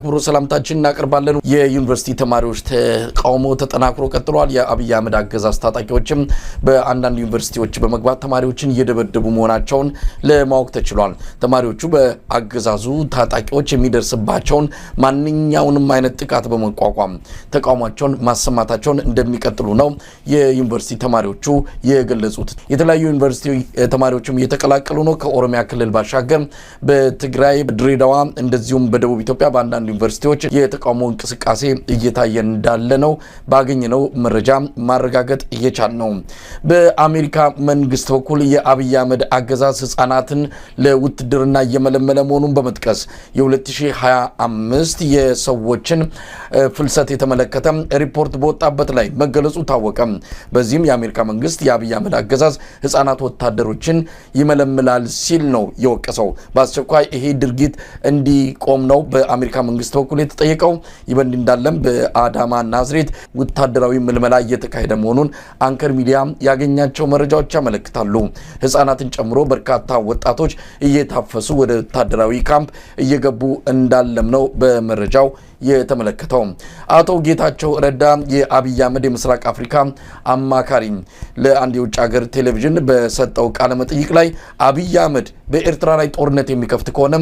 ክብሮ ሰላምታችን እናቀርባለን። የዩኒቨርሲቲ ተማሪዎች ተቃውሞ ተጠናክሮ ቀጥሏል። የአብይ አህመድ አገዛዝ ታጣቂዎችም በአንዳንድ ዩኒቨርሲቲዎች በመግባት ተማሪዎችን እየደበደቡ መሆናቸውን ለማወቅ ተችሏል። ተማሪዎቹ በአገዛዙ ታጣቂዎች የሚደርስባቸውን ማንኛውንም አይነት ጥቃት በመቋቋም ተቃውሟቸውን ማሰማታቸውን እንደሚቀጥሉ ነው የዩኒቨርሲቲ ተማሪዎቹ የገለጹት። የተለያዩ ዩኒቨርሲቲ ተማሪዎችም እየተቀላቀሉ ነው። ከኦሮሚያ ክልል ባሻገር በትግራይ፣ ድሬዳዋ እንደዚሁም በደቡብ ኢትዮጵያ በአንዳንድ ዩኒቨርሲቲዎች የተቃውሞ እንቅስቃሴ እየታየ እንዳለ ነው ባገኘነው መረጃ ማረጋገጥ እየቻል ነው። በአሜሪካ መንግስት በኩል የአብይ አህመድ አገዛዝ ህጻናትን ለውትድርና እየመለመለ መሆኑን በመጥቀስ የ2025 የሰዎችን ፍልሰት የተመለከተ ሪፖርት በወጣበት ላይ መገለጹ ታወቀ። በዚህም የአሜሪካ መንግስት የአብይ አህመድ አገዛዝ ህጻናት ወታደሮችን ይመለምላል ሲል ነው የወቀሰው። በአስቸኳይ ይሄ ድርጊት እንዲቆም ነው በአሜሪካ መንግስት በኩል የተጠየቀው። ይህ በእንዲህ እንዳለም በአዳማ ናዝሬት ወታደራዊ ምልመላ እየተካሄደ መሆኑን አንከር ሚዲያ ያገኛቸው መረጃዎች ያመለክታሉ። ህጻናትን ጨምሮ በርካታ ወጣቶች እየታፈሱ ወደ ወታደራዊ ካምፕ እየገቡ እንዳለም ነው በመረጃው የተመለከተው። አቶ ጌታቸው ረዳ የአብይ አህመድ የምስራቅ አፍሪካ አማካሪ ለአንድ የውጭ ሀገር ቴሌቪዥን በሰጠው ቃለ መጠይቅ ላይ አብይ አህመድ በኤርትራ ላይ ጦርነት የሚከፍት ከሆነ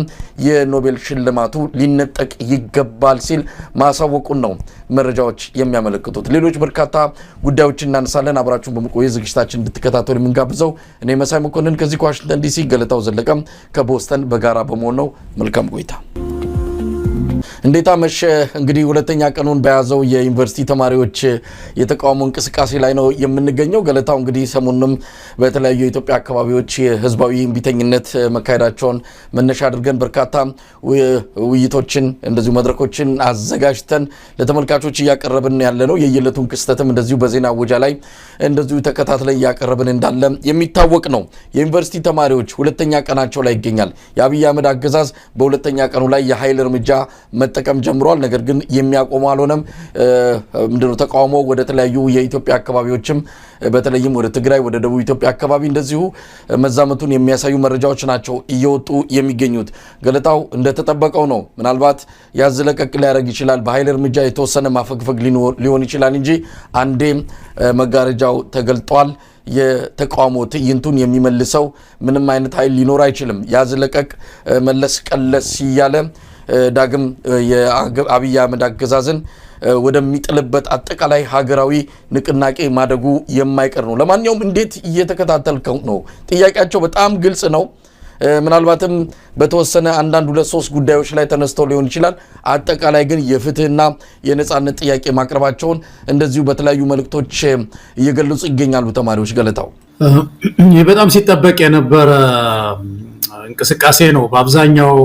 የኖቤል ሽልማቱ ሊነጠቅ ይገባል ሲል ማሳወቁን ነው መረጃዎች የሚያመለክቱት። ሌሎች በርካታ ጉዳዮችን እናነሳለን። አብራችሁን በመቆየት ዝግጅታችን እንድትከታተሉ የምንጋብዘው እኔ መሳይ መኮንን ከዚህ ከዋሽንግተን ዲሲ፣ ገለታው ዘለቀም ከቦስተን በጋራ በመሆን ነው። መልካም ቆይታ። እንዴት አመሸ? እንግዲህ ሁለተኛ ቀኑን በያዘው የዩኒቨርሲቲ ተማሪዎች የተቃውሞ እንቅስቃሴ ላይ ነው የምንገኘው። ገለታው፣ እንግዲህ ሰሞኑንም በተለያዩ የኢትዮጵያ አካባቢዎች የህዝባዊ እምቢተኝነት መካሄዳቸውን መነሻ አድርገን በርካታ ውይይቶችን እንደዚሁ መድረኮችን አዘጋጅተን ለተመልካቾች እያቀረብን ያለ ነው። የየዕለቱን ክስተትም እንደዚሁ በዜና እወጃ ላይ እንደዚሁ ተከታትለን እያቀረብን እንዳለ የሚታወቅ ነው። የዩኒቨርሲቲ ተማሪዎች ሁለተኛ ቀናቸው ላይ ይገኛል። የአብይ አህመድ አገዛዝ በሁለተኛ ቀኑ ላይ የኃይል እርምጃ መጠቀም ጀምሯል። ነገር ግን የሚያቆመው አልሆነም። ምንድነው ተቃውሞ ወደ ተለያዩ የኢትዮጵያ አካባቢዎችም በተለይም ወደ ትግራይ፣ ወደ ደቡብ ኢትዮጵያ አካባቢ እንደዚሁ መዛመቱን የሚያሳዩ መረጃዎች ናቸው እየወጡ የሚገኙት። ገለጣው እንደተጠበቀው ነው። ምናልባት ያዝ ለቀቅ ሊያደርግ ይችላል። በኃይል እርምጃ የተወሰነ ማፈግፈግ ሊሆን ይችላል እንጂ አንዴ መጋረጃው ተገልጧል። የተቃውሞ ትዕይንቱን የሚመልሰው ምንም አይነት ኃይል ሊኖር አይችልም። ያዝ ለቀቅ መለስ ቀለስ እያለ ዳግም የአብይ አህመድ አገዛዝን ወደሚጥልበት አጠቃላይ ሀገራዊ ንቅናቄ ማደጉ የማይቀር ነው። ለማንኛውም እንዴት እየተከታተልከው ነው? ጥያቄያቸው በጣም ግልጽ ነው። ምናልባትም በተወሰነ አንዳንድ ሁለት ሶስት ጉዳዮች ላይ ተነስተው ሊሆን ይችላል። አጠቃላይ ግን የፍትህና የነጻነት ጥያቄ ማቅረባቸውን እንደዚሁ በተለያዩ መልእክቶች እየገለጹ ይገኛሉ ተማሪዎች። ገለታው፣ ይህ በጣም ሲጠበቅ የነበረ እንቅስቃሴ ነው። በአብዛኛው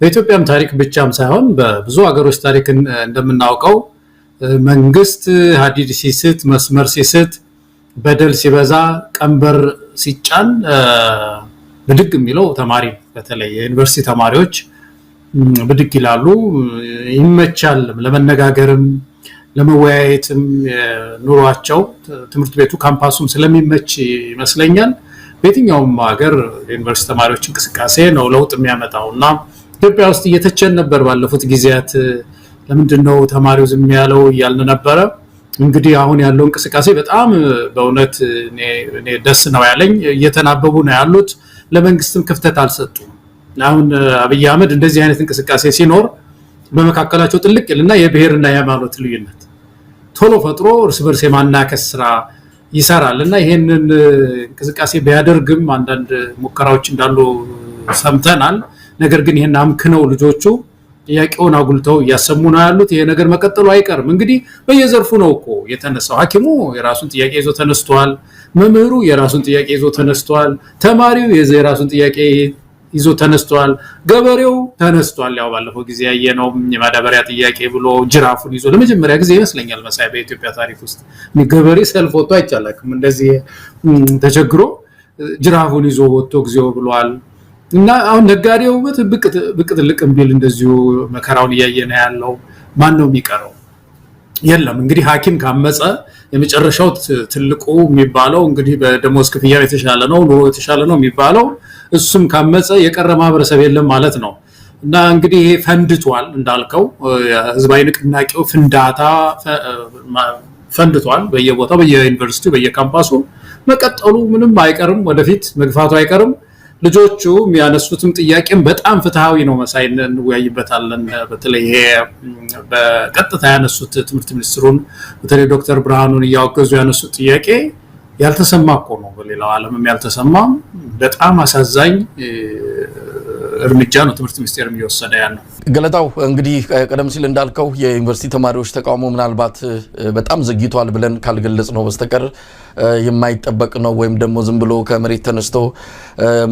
በኢትዮጵያም ታሪክ ብቻም ሳይሆን በብዙ ሀገሮች ታሪክ እንደምናውቀው መንግስት ሀዲድ ሲስት፣ መስመር ሲስት፣ በደል ሲበዛ፣ ቀንበር ሲጫን ብድግ የሚለው ተማሪ ነው። በተለይ የዩኒቨርሲቲ ተማሪዎች ብድግ ይላሉ። ይመቻል ለመነጋገርም ለመወያየትም፣ ኑሯቸው ትምህርት ቤቱ ካምፓሱም ስለሚመች ይመስለኛል። በየትኛውም ሀገር የዩኒቨርሲቲ ተማሪዎች እንቅስቃሴ ነው ለውጥ የሚያመጣው እና ኢትዮጵያ ውስጥ እየተቸን ነበር ባለፉት ጊዜያት፣ ለምንድን ነው ተማሪው ዝም ያለው እያልን ነበረ። እንግዲህ አሁን ያለው እንቅስቃሴ በጣም በእውነት እኔ ደስ ነው ያለኝ። እየተናበቡ ነው ያሉት። ለመንግስትም ክፍተት አልሰጡም። አሁን አብይ አህመድ እንደዚህ አይነት እንቅስቃሴ ሲኖር በመካከላቸው ጥልቅ ይልና የብሔርና የሃይማኖት ልዩነት ቶሎ ፈጥሮ እርስ በርስ የማናከስ ስራ ይሰራል እና ይሄንን እንቅስቃሴ ቢያደርግም አንዳንድ ሙከራዎች እንዳሉ ሰምተናል። ነገር ግን ይሄን አምክነው ልጆቹ ጥያቄውን አጉልተው እያሰሙ ነው ያሉት። ይሄ ነገር መቀጠሉ አይቀርም። እንግዲህ በየዘርፉ ነው እኮ የተነሳው። ሐኪሙ የራሱን ጥያቄ ይዞ ተነስቷል። መምህሩ የራሱን ጥያቄ ይዞ ተነስቷል። ተማሪው የራሱን ጥያቄ ይዞ ተነስቷል። ገበሬው ተነስቷል። ያው ባለፈው ጊዜ ያየነው የማዳበሪያ ጥያቄ ብሎ ጅራፉን ይዞ ለመጀመሪያ ጊዜ ይመስለኛል መሳይ በኢትዮጵያ ታሪክ ውስጥ ገበሬ ሰልፍ ወጥቶ አይቻላክም። እንደዚህ ተቸግሮ ጅራፉን ይዞ ወጥቶ ጊዜው ብሏል። እና አሁን ነጋዴው ብቅ ጥልቅ ቢል እንደዚሁ መከራውን እያየ ነው ያለው። ማን ነው የሚቀረው? የለም። እንግዲህ ሐኪም ካመፀ የመጨረሻው ትልቁ የሚባለው እንግዲህ በደሞዝ ክፍያ የተሻለ ነው፣ ኑሮ የተሻለ ነው የሚባለው፣ እሱም ካመፀ የቀረ ማህበረሰብ የለም ማለት ነው። እና እንግዲህ ይሄ ፈንድቷል እንዳልከው፣ ህዝባዊ ንቅናቄው ፍንዳታ ፈንድቷል። በየቦታው፣ በየዩኒቨርሲቲው፣ በየካምፓሱ መቀጠሉ ምንም አይቀርም፣ ወደፊት መግፋቱ አይቀርም። ልጆቹ የሚያነሱትም ጥያቄም በጣም ፍትሃዊ ነው። መሳይ፣ እንወያይበታለን። በተለይ ይሄ በቀጥታ ያነሱት ትምህርት ሚኒስትሩን፣ በተለይ ዶክተር ብርሃኑን እያወገዙ ያነሱት ጥያቄ ያልተሰማ እኮ ነው። በሌላው ዓለምም ያልተሰማ በጣም አሳዛኝ እርምጃ ነው ትምህርት ሚኒስቴር እየወሰደ ያለው። ገለታው፣ እንግዲህ ቀደም ሲል እንዳልከው የዩኒቨርሲቲ ተማሪዎች ተቃውሞ ምናልባት በጣም ዘግይቷል ብለን ካልገለጽነው በስተቀር የማይጠበቅ ነው ወይም ደግሞ ዝም ብሎ ከመሬት ተነስቶ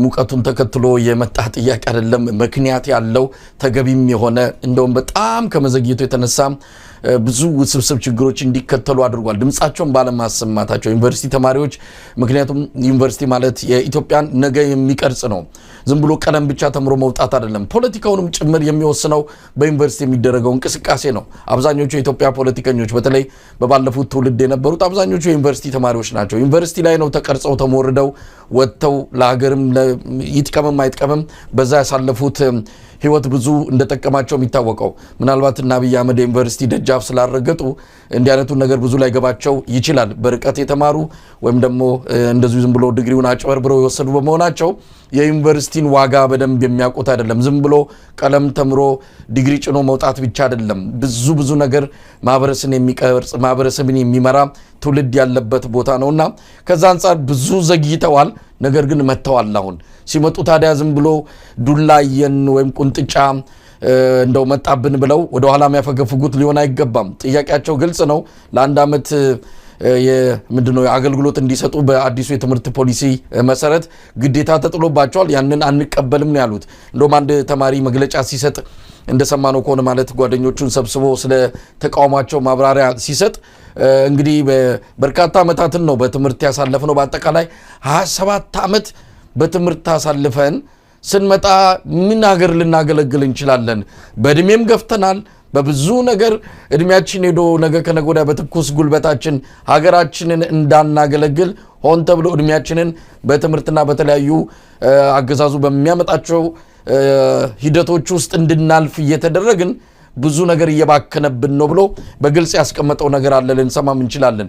ሙቀቱን ተከትሎ የመጣ ጥያቄ አይደለም። ምክንያት ያለው፣ ተገቢም የሆነ፣ እንደውም በጣም ከመዘግየቱ የተነሳ ብዙ ውስብስብ ችግሮች እንዲከተሉ አድርጓል። ድምፃቸውን ባለማሰማታቸው ዩኒቨርሲቲ ተማሪዎች፣ ምክንያቱም ዩኒቨርሲቲ ማለት የኢትዮጵያን ነገ የሚቀርጽ ነው። ዝም ብሎ ቀለም ብቻ ተምሮ መውጣት አይደለም። ፖለቲካውንም ጭምር የሚወስነው በዩኒቨርሲቲ የሚደረገው እንቅስቃሴ ነው። አብዛኞቹ የኢትዮጵያ ፖለቲከኞች፣ በተለይ በባለፉት ትውልድ የነበሩት፣ አብዛኞቹ የዩኒቨርሲቲ ተማሪዎች ናቸው። ዩኒቨርሲቲ ላይ ነው ተቀርጸው ተሞርደው ወጥተው ለሀገርም ይጥቀምም አይጥቀምም በዛ ያሳለፉት ህይወት ብዙ እንደጠቀማቸው የሚታወቀው። ምናልባት እና አብይ አህመድ ዩኒቨርሲቲ ደጃፍ ስላልረገጡ እንዲህ አይነቱን ነገር ብዙ ላይገባቸው ይችላል። በርቀት የተማሩ ወይም ደግሞ እንደዚሁ ዝም ብሎ ዲግሪውን አጭበርብረው የወሰዱ በመሆናቸው የዩኒቨርሲቲን ዋጋ በደንብ የሚያውቁት አይደለም። ዝም ብሎ ቀለም ተምሮ ዲግሪ ጭኖ መውጣት ብቻ አይደለም። ብዙ ብዙ ነገር ማህበረሰብን የሚቀርጽ፣ ማህበረሰብን የሚመራ ትውልድ ያለበት ቦታ ነውና ከዛ አንጻር ብዙ ዘግይተዋል። ነገር ግን መጥተዋል። አሁን ሲመጡ ታዲያ ዝም ብሎ ዱላ አየን ወይም ቁንጥጫ እንደው መጣብን ብለው ወደኋላ የሚያፈገፍጉት ሊሆን አይገባም። ጥያቄያቸው ግልጽ ነው። ለአንድ ዓመት ምንድነው አገልግሎት እንዲሰጡ በአዲሱ የትምህርት ፖሊሲ መሰረት ግዴታ ተጥሎባቸዋል። ያንን አንቀበልም ነው ያሉት። እንደውም አንድ ተማሪ መግለጫ ሲሰጥ እንደሰማነው ከሆነ፣ ማለት ጓደኞቹን ሰብስቦ ስለ ተቃውሟቸው ማብራሪያ ሲሰጥ፣ እንግዲህ በርካታ ዓመታትን ነው በትምህርት ያሳለፍነው። በአጠቃላይ 27 ዓመት በትምህርት አሳልፈን ስንመጣ ምን ሀገር ልናገለግል እንችላለን? በእድሜም ገፍተናል። በብዙ ነገር እድሜያችን ሄዶ ነገ ከነገ ወዲያ በትኩስ ጉልበታችን ሀገራችንን እንዳናገለግል ሆን ተብሎ እድሜያችንን በትምህርትና በተለያዩ አገዛዙ በሚያመጣቸው ሂደቶች ውስጥ እንድናልፍ እየተደረግን ብዙ ነገር እየባከነብን ነው ብሎ በግልጽ ያስቀመጠው ነገር አለ፣ ልንሰማም እንችላለን።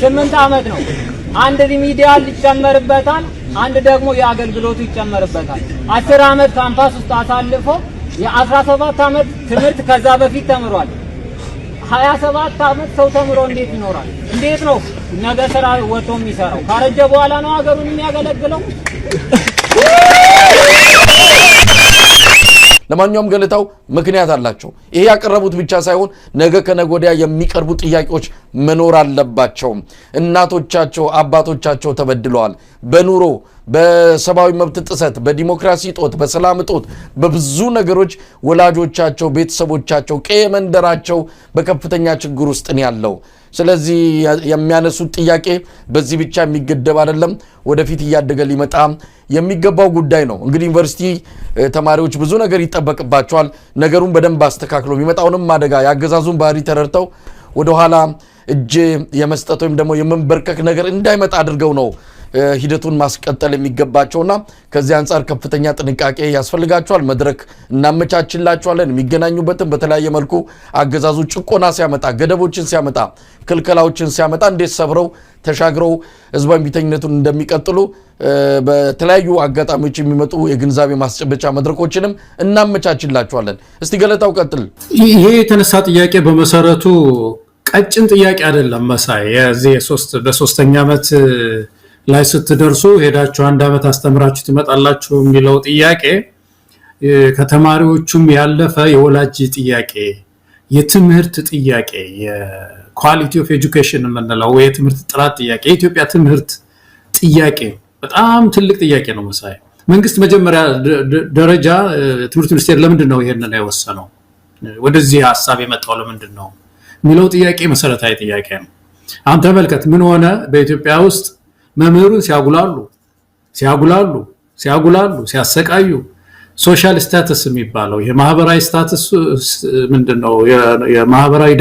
8 ዓመት ነው። አንድ remedial ይጨመርበታል፣ አንድ ደግሞ የአገልግሎቱ ይጨመርበታል። 10 ዓመት ካምፓስ ውስጥ አሳልፎ የ17 ዓመት ትምህርት ከዛ በፊት ተምሯል። 27 ዓመት ሰው ተምሮ እንዴት ይኖራል? እንዴት ነው ነገ ስራ ወጥቶ የሚሰራው? ካረጀ በኋላ ነው ሀገሩን የሚያገለግለው? ለማንኛውም ገለታው፣ ምክንያት አላቸው። ይሄ ያቀረቡት ብቻ ሳይሆን ነገ ከነገ ወዲያ የሚቀርቡ ጥያቄዎች መኖር አለባቸው። እናቶቻቸው፣ አባቶቻቸው ተበድለዋል። በኑሮ፣ በሰብአዊ መብት ጥሰት፣ በዲሞክራሲ እጦት፣ በሰላም እጦት፣ በብዙ ነገሮች ወላጆቻቸው፣ ቤተሰቦቻቸው፣ ቀየ መንደራቸው በከፍተኛ ችግር ውስጥ ነው ያለው። ስለዚህ የሚያነሱት ጥያቄ በዚህ ብቻ የሚገደብ አይደለም። ወደፊት እያደገ ሊመጣ የሚገባው ጉዳይ ነው። እንግዲህ ዩኒቨርሲቲ ተማሪዎች ብዙ ነገር ይጠበቅባቸዋል። ነገሩን በደንብ አስተካክሎ የሚመጣውንም አደጋ፣ የአገዛዙን ባህሪ ተረድተው ወደኋላ እጅ የመስጠት ወይም ደግሞ የመንበርከክ ነገር እንዳይመጣ አድርገው ነው ሂደቱን ማስቀጠል የሚገባቸውና ከዚህ አንጻር ከፍተኛ ጥንቃቄ ያስፈልጋቸዋል። መድረክ እናመቻችላቸዋለን። የሚገናኙበትን በተለያየ መልኩ አገዛዙ ጭቆና ሲያመጣ፣ ገደቦችን ሲያመጣ፣ ክልከላዎችን ሲያመጣ እንዴት ሰብረው ተሻግረው ህዝባዊ እምቢተኝነቱን እንደሚቀጥሉ በተለያዩ አጋጣሚዎች የሚመጡ የግንዛቤ ማስጨበጫ መድረኮችንም እናመቻችላቸዋለን። እስቲ ገለታው ቀጥል። ይሄ የተነሳ ጥያቄ በመሰረቱ ቀጭን ጥያቄ አይደለም መሳይ። የዚህ በሶስተኛ ዓመት ላይ ስትደርሱ ሄዳችሁ አንድ ዓመት አስተምራችሁ ትመጣላችሁ የሚለው ጥያቄ ከተማሪዎቹም ያለፈ የወላጅ ጥያቄ፣ የትምህርት ጥያቄ፣ የ quality of education የምንለው የትምህርት ጥራት ጥያቄ፣ የኢትዮጵያ ትምህርት ጥያቄ በጣም ትልቅ ጥያቄ ነው መሳይ። መንግስት መጀመሪያ ደረጃ ትምህርት ሚኒስቴር ለምንድን ነው ይሄንን የወሰነው? ወደዚህ ሀሳብ የመጣው ለምንድን ነው የሚለው ጥያቄ መሰረታዊ ጥያቄ ነው። አሁን ተመልከት ምን ሆነ፣ በኢትዮጵያ ውስጥ መምህሩን ሲያጉላሉ፣ ሲያጉላሉ፣ ሲያጉላሉ፣ ሲያሰቃዩ social status የሚባለው የማህበራዊ status ምንድን ነው? የማህበራዊ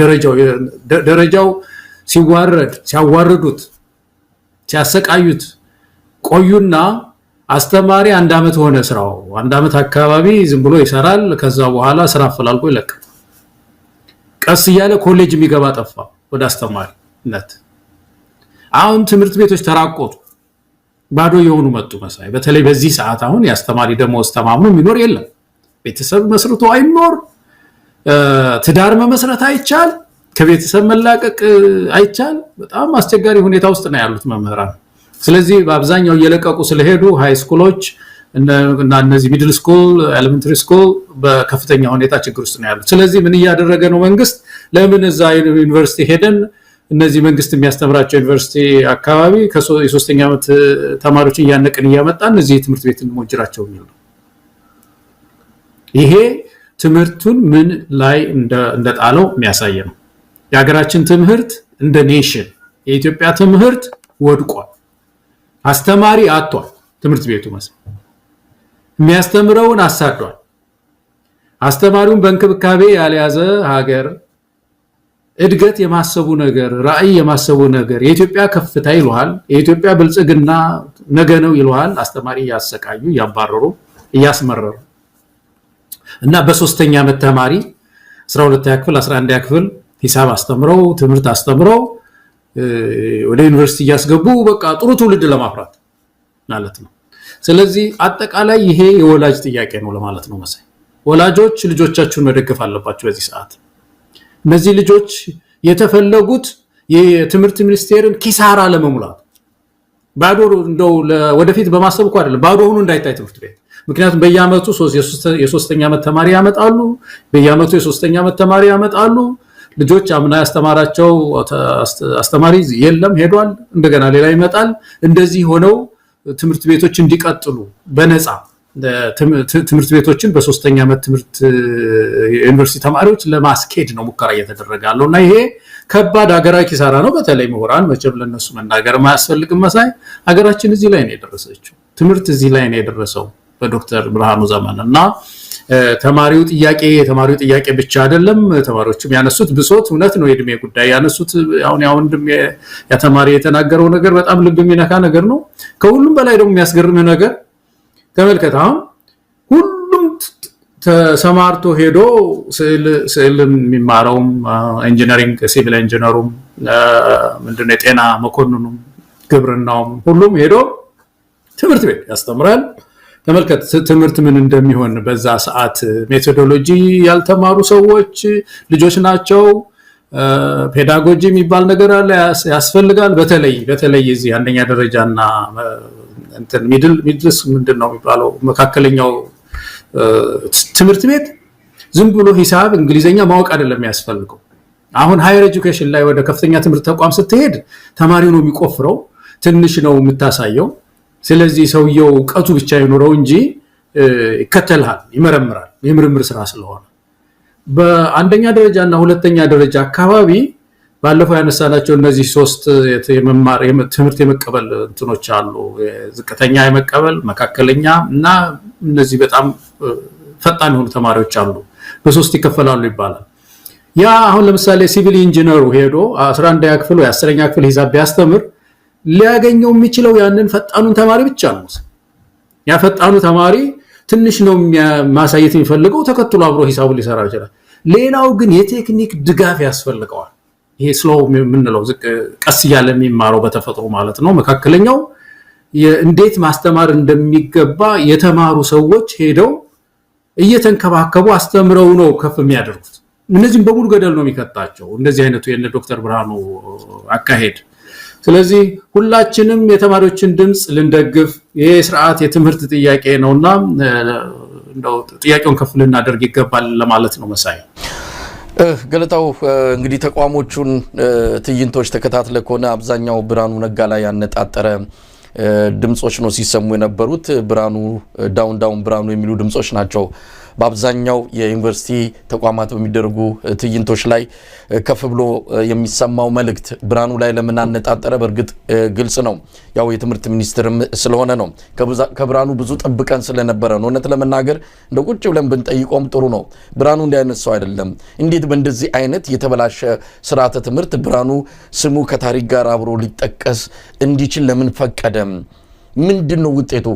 ደረጃው ሲዋረድ፣ ሲያዋርዱት፣ ሲያሰቃዩት ቆዩና አስተማሪ አንድ ዓመት ሆነ ስራው፣ አንድ ዓመት አካባቢ ዝም ብሎ ይሰራል። ከዛ በኋላ ስራ አፈላልጎ ይለቃል። ቀስ እያለ ኮሌጅ የሚገባ ጠፋ ወደ አስተማሪነት። አሁን ትምህርት ቤቶች ተራቆቱ፣ ባዶ የሆኑ መጡ። መሳይ፣ በተለይ በዚህ ሰዓት አሁን የአስተማሪ ደሞዝ ተማምኖ የሚኖር የለም። ቤተሰብ መስርቶ አይኖር፣ ትዳር መመስረት አይቻል፣ ከቤተሰብ መላቀቅ አይቻል። በጣም አስቸጋሪ ሁኔታ ውስጥ ነው ያሉት መምህራን። ስለዚህ በአብዛኛው እየለቀቁ ስለሄዱ high school ኦች እና እነዚህ middle school፣ elementary school በከፍተኛ ሁኔታ ችግር ውስጥ ነው ያሉት። ስለዚህ ምን እያደረገ ነው መንግስት? ለምን እዛ ዩኒቨርሲቲ ሄደን እነዚህ መንግስት የሚያስተምራቸው ዩኒቨርሲቲ አካባቢ የሶስተኛ ዓመት ተማሪዎችን እያነቅን እያመጣን እዚህ ትምህርት ቤት እንሞጅራቸው የሚል ነው። ይሄ ትምህርቱን ምን ላይ እንደጣለው የሚያሳይ ነው። የሀገራችን ትምህርት እንደ nation የኢትዮጵያ ትምህርት ወድቋል። አስተማሪ አጥቷል። ትምህርት ቤቱ የሚያስተምረውን አሳዷል። አስተማሪውን በእንክብካቤ ያልያዘ ሀገር እድገት የማሰቡ ነገር፣ ራዕይ የማሰቡ ነገር፣ የኢትዮጵያ ከፍታ ይሉሃል፣ የኢትዮጵያ ብልጽግና ነገ ነው ይሉሃል። አስተማሪ እያሰቃዩ፣ እያባረሩ፣ እያስመረሩ እና በሶስተኛ ዓመት ተማሪ 12ኛ ክፍል፣ 11ኛ ክፍል ሂሳብ አስተምረው፣ ትምህርት አስተምረው፣ ወደ ዩኒቨርሲቲ እያስገቡ በቃ ጥሩ ትውልድ ለማፍራት ማለት ነው። ስለዚህ አጠቃላይ ይሄ የወላጅ ጥያቄ ነው ለማለት ነው መሳይ። ወላጆች ልጆቻችሁን መደገፍ አለባቸው በዚህ ሰዓት። እነዚህ ልጆች የተፈለጉት የትምህርት ሚኒስቴርን ኪሳራ ለመሙላት፣ ባዶ እንደው ወደፊት በማሰብ እኮ አይደለም፣ ባዶ ሆኖ እንዳይታይ ትምህርት ቤት። ምክንያቱም በየዓመቱ የሶስተኛ ዓመት ተማሪ ያመጣሉ፣ በየዓመቱ የሶስተኛ ዓመት ተማሪ ያመጣሉ። ልጆች አምና ያስተማራቸው አስተማሪ የለም ሄዷል፣ እንደገና ሌላ ይመጣል። እንደዚህ ሆነው ትምህርት ቤቶች እንዲቀጥሉ በነፃ ትምህርት ቤቶችን በሶስተኛ ዓመት ትምህርት ዩኒቨርሲቲ ተማሪዎች ለማስኬድ ነው ሙከራ እየተደረገ ያለው እና ይሄ ከባድ ሀገራዊ ኪሳራ ነው። በተለይ ምሁራን መቼም ለነሱ መናገር ማያስፈልግም። መሳይ፣ ሀገራችን እዚህ ላይ ነው የደረሰችው። ትምህርት እዚህ ላይ ነው የደረሰው በዶክተር ብርሃኑ ዘመን። እና ተማሪው ጥያቄ የተማሪው ጥያቄ ብቻ አይደለም። ተማሪዎችም ያነሱት ብሶት እውነት ነው። የእድሜ ጉዳይ ያነሱት አሁን ያ ወንድም ያ ተማሪ የተናገረው ነገር በጣም ልብ የሚነካ ነገር ነው። ከሁሉም በላይ ደግሞ የሚያስገርምህ ነገር ተመልከት። አሁን ሁሉም ተሰማርቶ ሄዶ ስዕል የሚማረውም፣ engineering civil engineer ኡም፣ ምንድነው የጤና መኮንኑም፣ ግብርናውም ሁሉም ሄዶ ትምህርት ቤት ያስተምራል። ተመልከት ትምህርት ምን እንደሚሆን በዛ ሰዓት። Methodology ያልተማሩ ሰዎች ልጆች ናቸው። Pedagogy የሚባል ነገር አለ፣ ያስፈልጋል። በተለይ በተለይ እዚህ አንደኛ ደረጃና እንትን middle ምንድን ነው የሚባለው መካከለኛው ትምህርት ቤት ዝም ብሎ ሂሳብ፣ እንግሊዘኛ ማወቅ አይደለም የሚያስፈልገው። አሁን higher education ላይ ወደ ከፍተኛ ትምህርት ተቋም ስትሄድ ተማሪው ነው የሚቆፍረው፣ ትንሽ ነው የምታሳየው። ስለዚህ ሰውየው እውቀቱ ብቻ ይኑረው እንጂ ይከተልሃል፣ ይመረምራል። የምርምር ስራ ስለሆነ በአንደኛ ደረጃ እና ሁለተኛ ደረጃ አካባቢ ባለፈው ያነሳናቸው እነዚህ ሶስት የመማር ትምህርት የመቀበል እንትኖች አሉ። ዝቅተኛ የመቀበል፣ መካከለኛ እና እነዚህ በጣም ፈጣን የሆኑ ተማሪዎች አሉ። በሶስት ይከፈላሉ ይባላል። ያ አሁን ለምሳሌ civil engineer ኡ ሄዶ 11ኛ ክፍል ወይ 10ኛ ክፍል ሂሳብ ቢያስተምር ሊያገኘው የሚችለው ያንን ፈጣኑን ተማሪ ብቻ ነው። ያ ፈጣኑ ተማሪ ትንሽ ነው ማሳየት የሚፈልገው፣ ተከትሎ አብሮ ሂሳቡን ሊሰራ ይችላል። ሌላው ግን የቴክኒክ ድጋፍ ያስፈልገዋል። ይሄ slow የምንለው ቀስ እያለ የሚማረው በተፈጥሮ ማለት ነው። መካከለኛው እንዴት ማስተማር እንደሚገባ የተማሩ ሰዎች ሄደው እየተንከባከቡ አስተምረው ነው ከፍ የሚያደርጉት። እነዚህም በሙሉ ገደል ነው የሚከታቸው እንደዚህ አይነቱ የነ ዶክተር ብርሃኑ አካሄድ። ስለዚህ ሁላችንም የተማሪዎችን ድምፅ ልንደግፍ፣ ይሄ ስርዓት የትምህርት ጥያቄ ነውና እንደው ጥያቄውን ከፍ ልናደርግ ይገባል ለማለት ነው መሳይ። ገለታው፣ እንግዲህ ተቋሞቹን ትዕይንቶች ተከታትለ ከሆነ አብዛኛው ብርሃኑ ነጋ ላይ ያነጣጠረ ድምጾች ነው ሲሰሙ የነበሩት። ብርሃኑ down down ብርሃኑ የሚሉ ድምጾች ናቸው በአብዛኛው የዩኒቨርሲቲ ተቋማት በሚደረጉ ትዕይንቶች ላይ ከፍ ብሎ የሚሰማው መልእክት። ብርሃኑ ላይ ለምን አነጣጠረ? በእርግጥ ግልጽ ነው። ያው የትምህርት ሚኒስትርም ስለሆነ ነው። ከብርሃኑ ብዙ ጠብቀን ስለነበረ ነው። እውነት ለመናገር እንደ ቁጭ ብለን ብንጠይቀውም ጥሩ ነው። ብርሃኑ እንዲህ አይነት ሰው አይደለም። እንዴት በእንደዚህ አይነት የተበላሸ ስርዓተ ትምህርት ብርሃኑ ስሙ ከታሪክ ጋር አብሮ ሊጠቀስ እንዲችል ለምን ፈቀደም? ምንድን ነው ውጤቱ?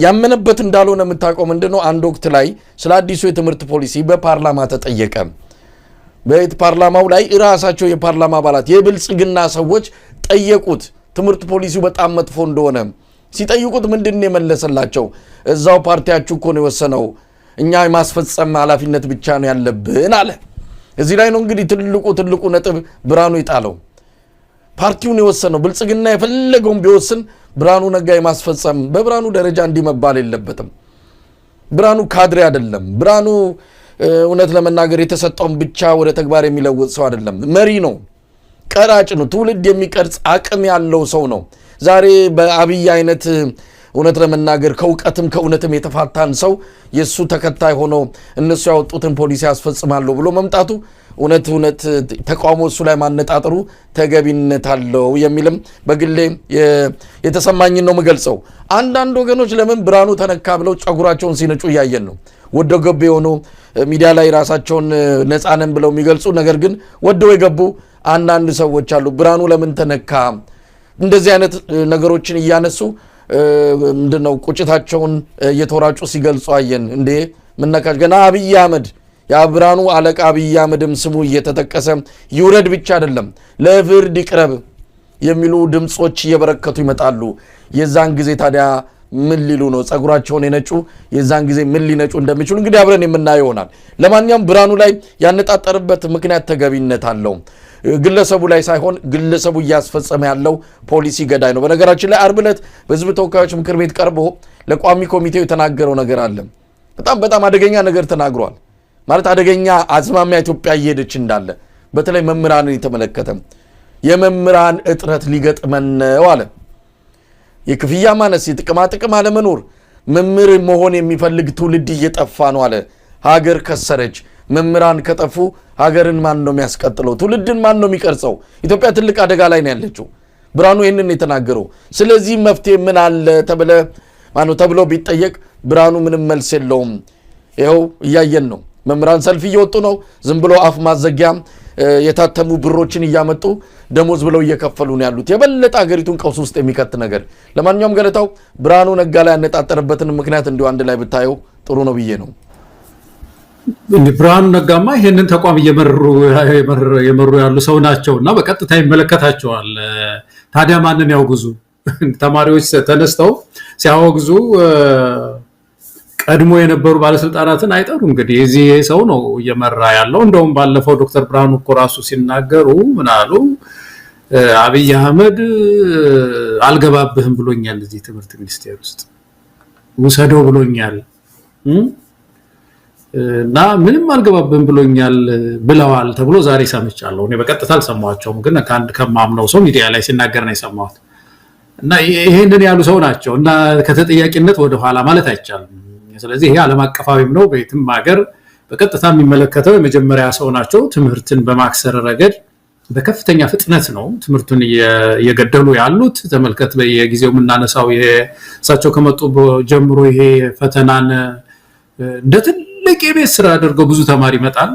ያመነበት እንዳልሆነ የምታውቀው ምንድን ነው? አንድ ወቅት ላይ ስለ አዲሱ የትምህርት ፖሊሲ በፓርላማ ተጠየቀ። በፓርላማው ላይ ራሳቸው የፓርላማ አባላት የብልጽግና ሰዎች ጠየቁት፣ ትምህርት ፖሊሲው በጣም መጥፎ እንደሆነ ሲጠይቁት ምንድን ነው የመለሰላቸው? እዛው ፓርቲያችሁ እኮ ነው የወሰነው፣ እኛ የማስፈጸም ኃላፊነት ብቻ ነው ያለብን አለ። እዚህ ላይ ነው እንግዲህ ትልቁ ነጥብ ብርሃኑ የጣለው። ፓርቲውን የወሰነው ብልጽግና የፈለገውን ቢወስን ብርሃኑ ነጋ የማስፈጸም በብርሃኑ ደረጃ እንዲህ መባል የለበትም። ብርሃኑ ካድሬ አይደለም። ብርሃኑ እውነት ለመናገር የተሰጠውን ብቻ ወደ ተግባር የሚለውጥ ሰው አይደለም። መሪ ነው፣ ቀራጭ ነው፣ ትውልድ የሚቀርጽ አቅም ያለው ሰው ነው። ዛሬ በአብይ አይነት እውነት ለመናገር ከእውቀትም ከእውነትም የተፋታን ሰው የእሱ ተከታይ ሆኖ እነሱ ያወጡትን ፖሊሲ ያስፈጽማለሁ ብሎ መምጣቱ እውነት እውነት ተቃውሞ እሱ ላይ ማነጣጠሩ ተገቢነት አለው የሚልም በግሌ የተሰማኝን ነው የምገልጸው። አንዳንድ ወገኖች ለምን ብርሃኑ ተነካ ብለው ጸጉራቸውን ሲነጩ እያየን ነው። ወደው ገብ የሆኑ ሚዲያ ላይ ራሳቸውን ነፃ ነን ብለው የሚገልጹ ነገር ግን ወደው የገቡ አንዳንድ ሰዎች አሉ። ብርሃኑ ለምን ተነካ? እንደዚህ አይነት ነገሮችን እያነሱ ምንድነው ቁጭታቸውን እየተወራጩ ሲገልጹ አየን። እንዴ ምነካች? ገና አብይ አህመድ የብርሃኑ አለቃ አብይ አህመድም ስሙ እየተጠቀሰ ይውረድ ብቻ አይደለም ለፍርድ ይቅረብ የሚሉ ድምፆች እየበረከቱ ይመጣሉ። የዛን ጊዜ ታዲያ ምን ሊሉ ነው? ጸጉራቸውን የነጩ የዛን ጊዜ ምን ሊነጩ እንደሚችሉ እንግዲህ አብረን የምናየው ይሆናል። ለማንኛውም ብርሃኑ ላይ ያነጣጠረበት ምክንያት ተገቢነት አለው። ግለሰቡ ላይ ሳይሆን ግለሰቡ እያስፈጸመ ያለው ፖሊሲ ገዳይ ነው። በነገራችን ላይ አርብ ዕለት በሕዝብ ተወካዮች ምክር ቤት ቀርቦ ለቋሚ ኮሚቴው የተናገረው ነገር አለ። በጣም በጣም አደገኛ ነገር ተናግሯል። ማለት አደገኛ አዝማሚያ ኢትዮጵያ እየሄደች እንዳለ በተለይ መምህራንን የተመለከተ የመምህራን እጥረት ሊገጥመን ነው አለ። የክፍያ ማነስ፣ የጥቅማ ጥቅም አለመኖር፣ መምህር መሆን የሚፈልግ ትውልድ እየጠፋ ነው አለ። ሀገር ከሰረች። መምህራን ከጠፉ ሀገርን ማን ነው የሚያስቀጥለው? ትውልድን ማን ነው የሚቀርጸው? ኢትዮጵያ ትልቅ አደጋ ላይ ነው ያለችው። ብርሃኑ ይህንን የተናገረው። ስለዚህ መፍትሄ ምን አለ ማነው ተብሎ ቢጠየቅ ብርሃኑ ምንም መልስ የለውም። ይኸው እያየን ነው። መምህራን ሰልፍ እየወጡ ነው። ዝም ብሎ አፍ ማዘጊያ የታተሙ ብሮችን እያመጡ ደሞዝ ብለው እየከፈሉ ነው ያሉት። የበለጠ ሀገሪቱን ቀውስ ውስጥ የሚከት ነገር። ለማንኛውም ገለታው ብርሃኑ ነጋ ላይ ያነጣጠረበትን ምክንያት እንዲሁ አንድ ላይ ብታየው ጥሩ ነው ብዬ ነው። ብርሃኑ ነጋማ ይሄንን ተቋም እየመሩ ያሉ ሰው ናቸው እና በቀጥታ ይመለከታቸዋል። ታዲያ ማንን ያውግዙ? ተማሪዎች ተነስተው ሲያወግዙ ቀድሞ የነበሩ ባለስልጣናትን አይጠሩ። እንግዲህ እዚህ ሰው ነው እየመራ ያለው። እንደውም ባለፈው ዶክተር ብርሃኑ እኮ ራሱ ሲናገሩ ምን አሉ? አብይ አህመድ አልገባብህም ብሎኛል፣ እዚህ ትምህርት ሚኒስቴር ውስጥ ውሰደው ብሎኛል እና ምንም አልገባብህም ብሎኛል ብለዋል ተብሎ ዛሬ ሰምቻለሁ። እኔ በቀጥታ አልሰማቸውም፣ ግን ከአንድ ከማምነው ሰው ሚዲያ ላይ ሲናገር ነው የሰማሁት። እና ይሄንን ያሉ ሰው ናቸው እና ከተጠያቂነት ወደኋላ ማለት አይቻልም። ስለዚህ ይሄ ዓለም አቀፋዊም ነው፣ በየትም ሀገር በቀጥታ የሚመለከተው የመጀመሪያ ሰው ናቸው። ትምህርትን በማክሰር ረገድ በከፍተኛ ፍጥነት ነው ትምህርቱን እየገደሉ ያሉት። ተመልከት፣ በየጊዜው የምናነሳው እሳቸው ከመጡ ጀምሮ ይሄ ፈተናን እንደ ትልቅ የቤት ስራ አድርገው ብዙ ተማሪ ይመጣል፣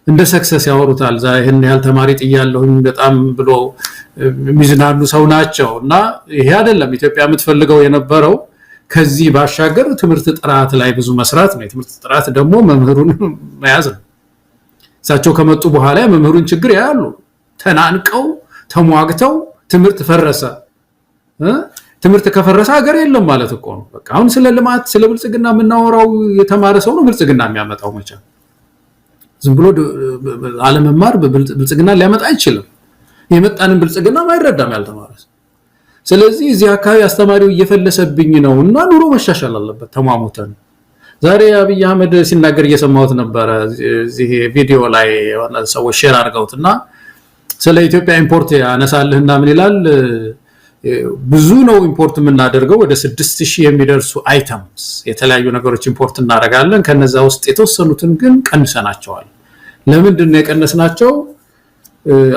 እንደ success ያወሩታል። ይህን ያህል ተማሪ ጥያለሁኝ በጣም ብሎ የሚዝናኑ ሰው ናቸው። እና ይሄ አይደለም ኢትዮጵያ የምትፈልገው የነበረው። ከዚህ ባሻገር ትምህርት ጥራት ላይ ብዙ መስራት ነው። የትምህርት ጥራት ደግሞ መምህሩን መያዝ ነው። እሳቸው ከመጡ በኋላ የመምህሩን ችግር ያያሉ። ተናንቀው ተሟግተው ትምህርት ፈረሰ። ትምህርት ከፈረሰ ሀገር የለም ማለት እኮ ነው። በቃ አሁን ስለ ልማት ስለ ብልጽግና የምናወራው የተማረ ሰው ነው ብልጽግና የሚያመጣው። መቼም ዝም ብሎ አለመማር ብልጽግና ሊያመጣ አይችልም። የመጣንን ብልጽግና አይረዳም ያልተማረ ሰው። ስለዚህ እዚህ አካባቢ አስተማሪው እየፈለሰብኝ ነው እና ኑሮ መሻሻል አለበት። ተሟሙተን ዛሬ አብይ አህመድ ሲናገር እየሰማሁት ነበረ። እዚህ ቪዲዮ ላይ ሰዎች share አድርገውት እና ስለ ኢትዮጵያ import ያነሳልህና ምን ይላል? ብዙ ነው import የምናደርገው፣ ወደ 6000 የሚደርሱ items የተለያዩ ነገሮች import እናደርጋለን። ከነዛ ውስጥ የተወሰኑትን ግን ቀንሰናቸዋል። ለምንድን ነው የቀነስናቸው?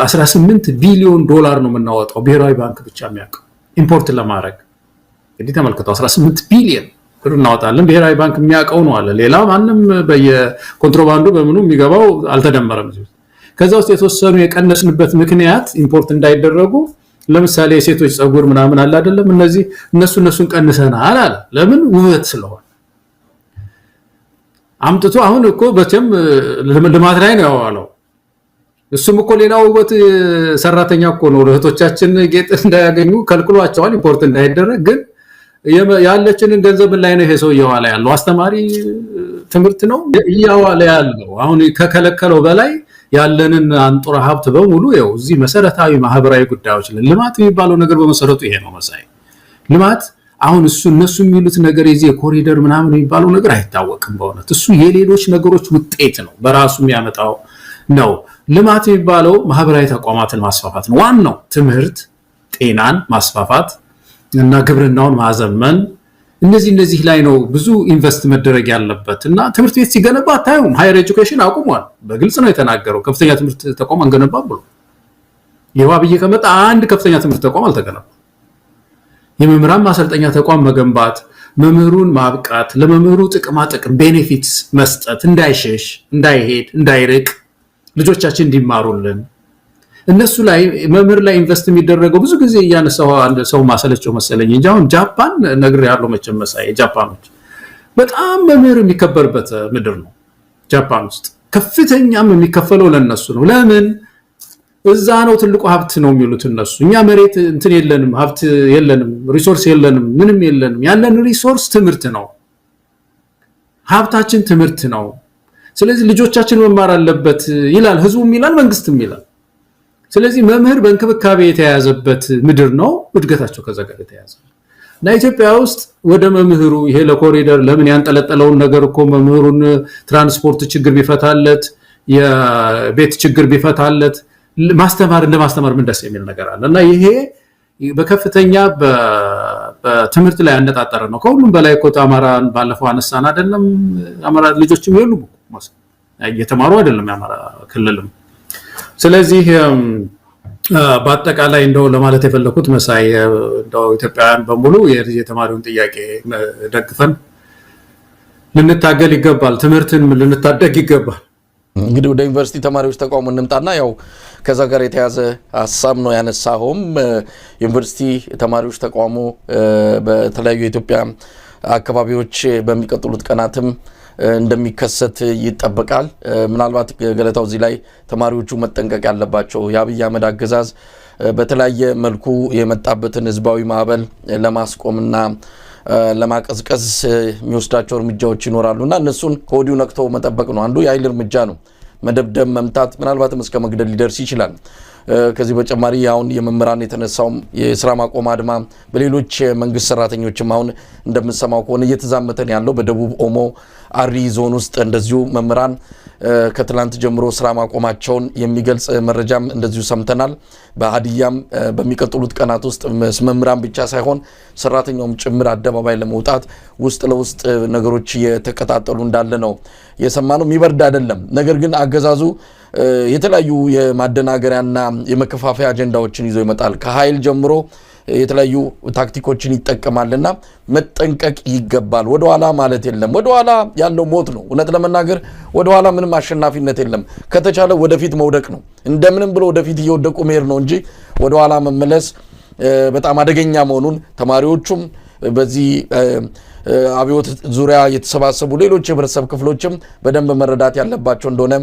18 ቢሊዮን ዶላር ነው የምናወጣው ብሔራዊ ባንክ ብቻ የሚያውቀው import ለማድረግ። እንግዲህ ተመልከተው 18 ቢሊዮን ብር እናወጣለን። ብሔራዊ ባንክ የሚያውቀው ነው አለ። ሌላ ማንም በየኮንትሮባንዱ በምኑ የሚገባው አልተደመረም። ከዛ ውስጥ የተወሰኑ የቀነስንበት ምክንያት import እንዳይደረጉ ለምሳሌ የሴቶች ፀጉር ምናምን አለ አይደለም? እነዚህ እነሱን ቀንሰናል አለ። ለምን? ውበት ስለሆነ አምጥቶ አሁን እኮ በቸም ልማት ላይ ነው ያዋለው። እሱም እኮ ሌላው ውበት ሰራተኛ እኮ ነው። እህቶቻችን ጌጥ እንዳያገኙ ከልክሏቸዋል፣ import እንዳይደረግ። ግን ያለችንን ገንዘብ ላይ ነው ይሄ ሰው እያዋለ ያለው። አስተማሪ ትምህርት ነው እያዋለ ያለው። አሁን ከከለከለው በላይ ያለንን አንጡራ ሀብት በሙሉ ይኸው እዚህ መሰረታዊ ማህበራዊ ጉዳዮች ላይ ልማት የሚባለው ነገር በመሰረቱ ይሄ ነው መሳይ። ልማት አሁን እሱ እነሱ የሚሉት ነገር የዚህ የኮሪደር ምናምን የሚባለው ነገር አይታወቅም። በእውነት እሱ የሌሎች ነገሮች ውጤት ነው፣ በራሱ የሚያመጣው ነው። ልማት የሚባለው ማህበራዊ ተቋማትን ማስፋፋት ነው። ዋናው ትምህርት፣ ጤናን ማስፋፋት እና ግብርናውን ማዘመን፣ እነዚህ ላይ ነው ብዙ invest መደረግ ያለበት። እና ትምህርት ቤት ሲገነባ አታዩም። Higher education አቁሟል። በግልጽ ነው የተናገረው። ከፍተኛ ትምህርት ተቋም አንገነባም ብሎ ይኸው አብይ ከመጣ አንድ ከፍተኛ ትምህርት ተቋም አልተገነባም። የመምህራን ማሰልጠኛ ተቋም መገንባት፣ መምህሩን ማብቃት፣ ለመምህሩ ጥቅማ ጥቅም benefits መስጠት፣ እንዳይሸሽ፣ እንዳይሄድ፣ እንዳይርቅ፣ ልጆቻችን እንዲማሩልን እነሱ ላይ መምህር ላይ invest የሚደረገው ብዙ ጊዜ እያነሳው አንድ ሰው ማሰለቸው መሰለኝ እንጂ አሁን ጃፓን ነግሬሃለሁ መቼም መሳይ፣ ጃፓኖች በጣም መምህር የሚከበርበት ምድር ነው። ጃፓን ውስጥ ከፍተኛም የሚከፈለው ለነሱ ነው። ለምን? እዛ ነው ትልቁ ሀብት ነው የሚሉት እነሱ። እኛ መሬት እንትን የለንም፣ ሀብት የለንም፣ resource የለንም፣ ምንም የለንም። ያለን resource ትምህርት ነው። ሀብታችን ትምህርት ነው። ስለዚህ ልጆቻችን መማር አለበት ይላል ህዝቡም ይላል መንግስትም ይላል። ስለዚህ መምህር በእንክብካቤ የተያዘበት ምድር ነው። እድገታቸው ከዛ ጋር የተያዘ ነው። እና ኢትዮጵያ ውስጥ ወደ መምህሩ ይሄ ለኮሪደር ለምን ያንጠለጠለውን ነገር እኮ መምህሩን ትራንስፖርት ችግር ቢፈታለት፣ የቤት ችግር ቢፈታለት ማስተማር እንደማስተማር ምን ደስ የሚል ነገር አለ? እና ይሄ በከፍተኛ በትምህርት ላይ ያነጣጠረ ነው። ከሁሉም በላይ እኮ አማራን ባለፈው አነሳን አይደለም? አማራ ልጆችም የሉም እኮ እየተማሩ አይደለም የአማራ ክልልም። ስለዚህ በአጠቃላይ እንደው ለማለት የፈለኩት መሳይ፣ እንደው ኢትዮጵያውያን በሙሉ የተማሪውን ጥያቄ ደግፈን ልንታገል ይገባል። ትምህርትን ልንታደግ ይገባል። እንግዲህ ወደ ዩኒቨርሲቲ ተማሪዎች ተቃውሞ እንምጣና ያው ከዛ ጋር የተያዘ ሀሳብ ነው ያነሳኸውም። ዩኒቨርሲቲ ተማሪዎች ተቃውሞ በተለያዩ የኢትዮጵያ አካባቢዎች በሚቀጥሉት ቀናትም እንደሚከሰት ይጠበቃል። ምናልባት ገለታው እዚህ ላይ ተማሪዎቹ መጠንቀቅ ያለባቸው የአብይ አህመድ አገዛዝ በተለያየ መልኩ የመጣበትን ህዝባዊ ማዕበል ለማስቆምና ለማቀዝቀዝ የሚወስዳቸው እርምጃዎች ይኖራሉ እና እነሱን ከወዲሁ ነቅተው መጠበቅ ነው። አንዱ የኃይል እርምጃ ነው። መደብደብ፣ መምታት፣ ምናልባትም እስከ መግደል ሊደርስ ይችላል። ከዚህ በተጨማሪ አሁን የመምህራን የተነሳውም የስራ ማቆም አድማ በሌሎች የመንግስት ሰራተኞችም አሁን እንደምንሰማው ከሆነ እየተዛመተን ያለው በደቡብ ኦሞ አሪ ዞን ውስጥ እንደዚሁ መምህራን ከትላንት ጀምሮ ስራ ማቆማቸውን የሚገልጽ መረጃም እንደዚሁ ሰምተናል። በሀዲያም በሚቀጥሉት ቀናት ውስጥ መምህራን ብቻ ሳይሆን ሰራተኛውም ጭምር አደባባይ ለመውጣት ውስጥ ለውስጥ ነገሮች እየተቀጣጠሉ እንዳለ ነው የሰማነው። የሚበርድ አይደለም። ነገር ግን አገዛዙ የተለያዩ የማደናገሪያና የመከፋፈያ አጀንዳዎችን ይዞ ይመጣል። ከኃይል ጀምሮ የተለያዩ ታክቲኮችን ይጠቀማልና መጠንቀቅ ይገባል። ወደኋላ ማለት የለም። ወደኋላ ያለው ሞት ነው። እውነት ለመናገር ወደኋላ ምንም አሸናፊነት የለም። ከተቻለ ወደፊት መውደቅ ነው። እንደምንም ብሎ ወደፊት እየወደቁ መሄድ ነው እንጂ ወደኋላ መመለስ በጣም አደገኛ መሆኑን ተማሪዎቹም በዚህ አብዮት ዙሪያ የተሰባሰቡ ሌሎች የህብረተሰብ ክፍሎችም በደንብ መረዳት ያለባቸው እንደሆነ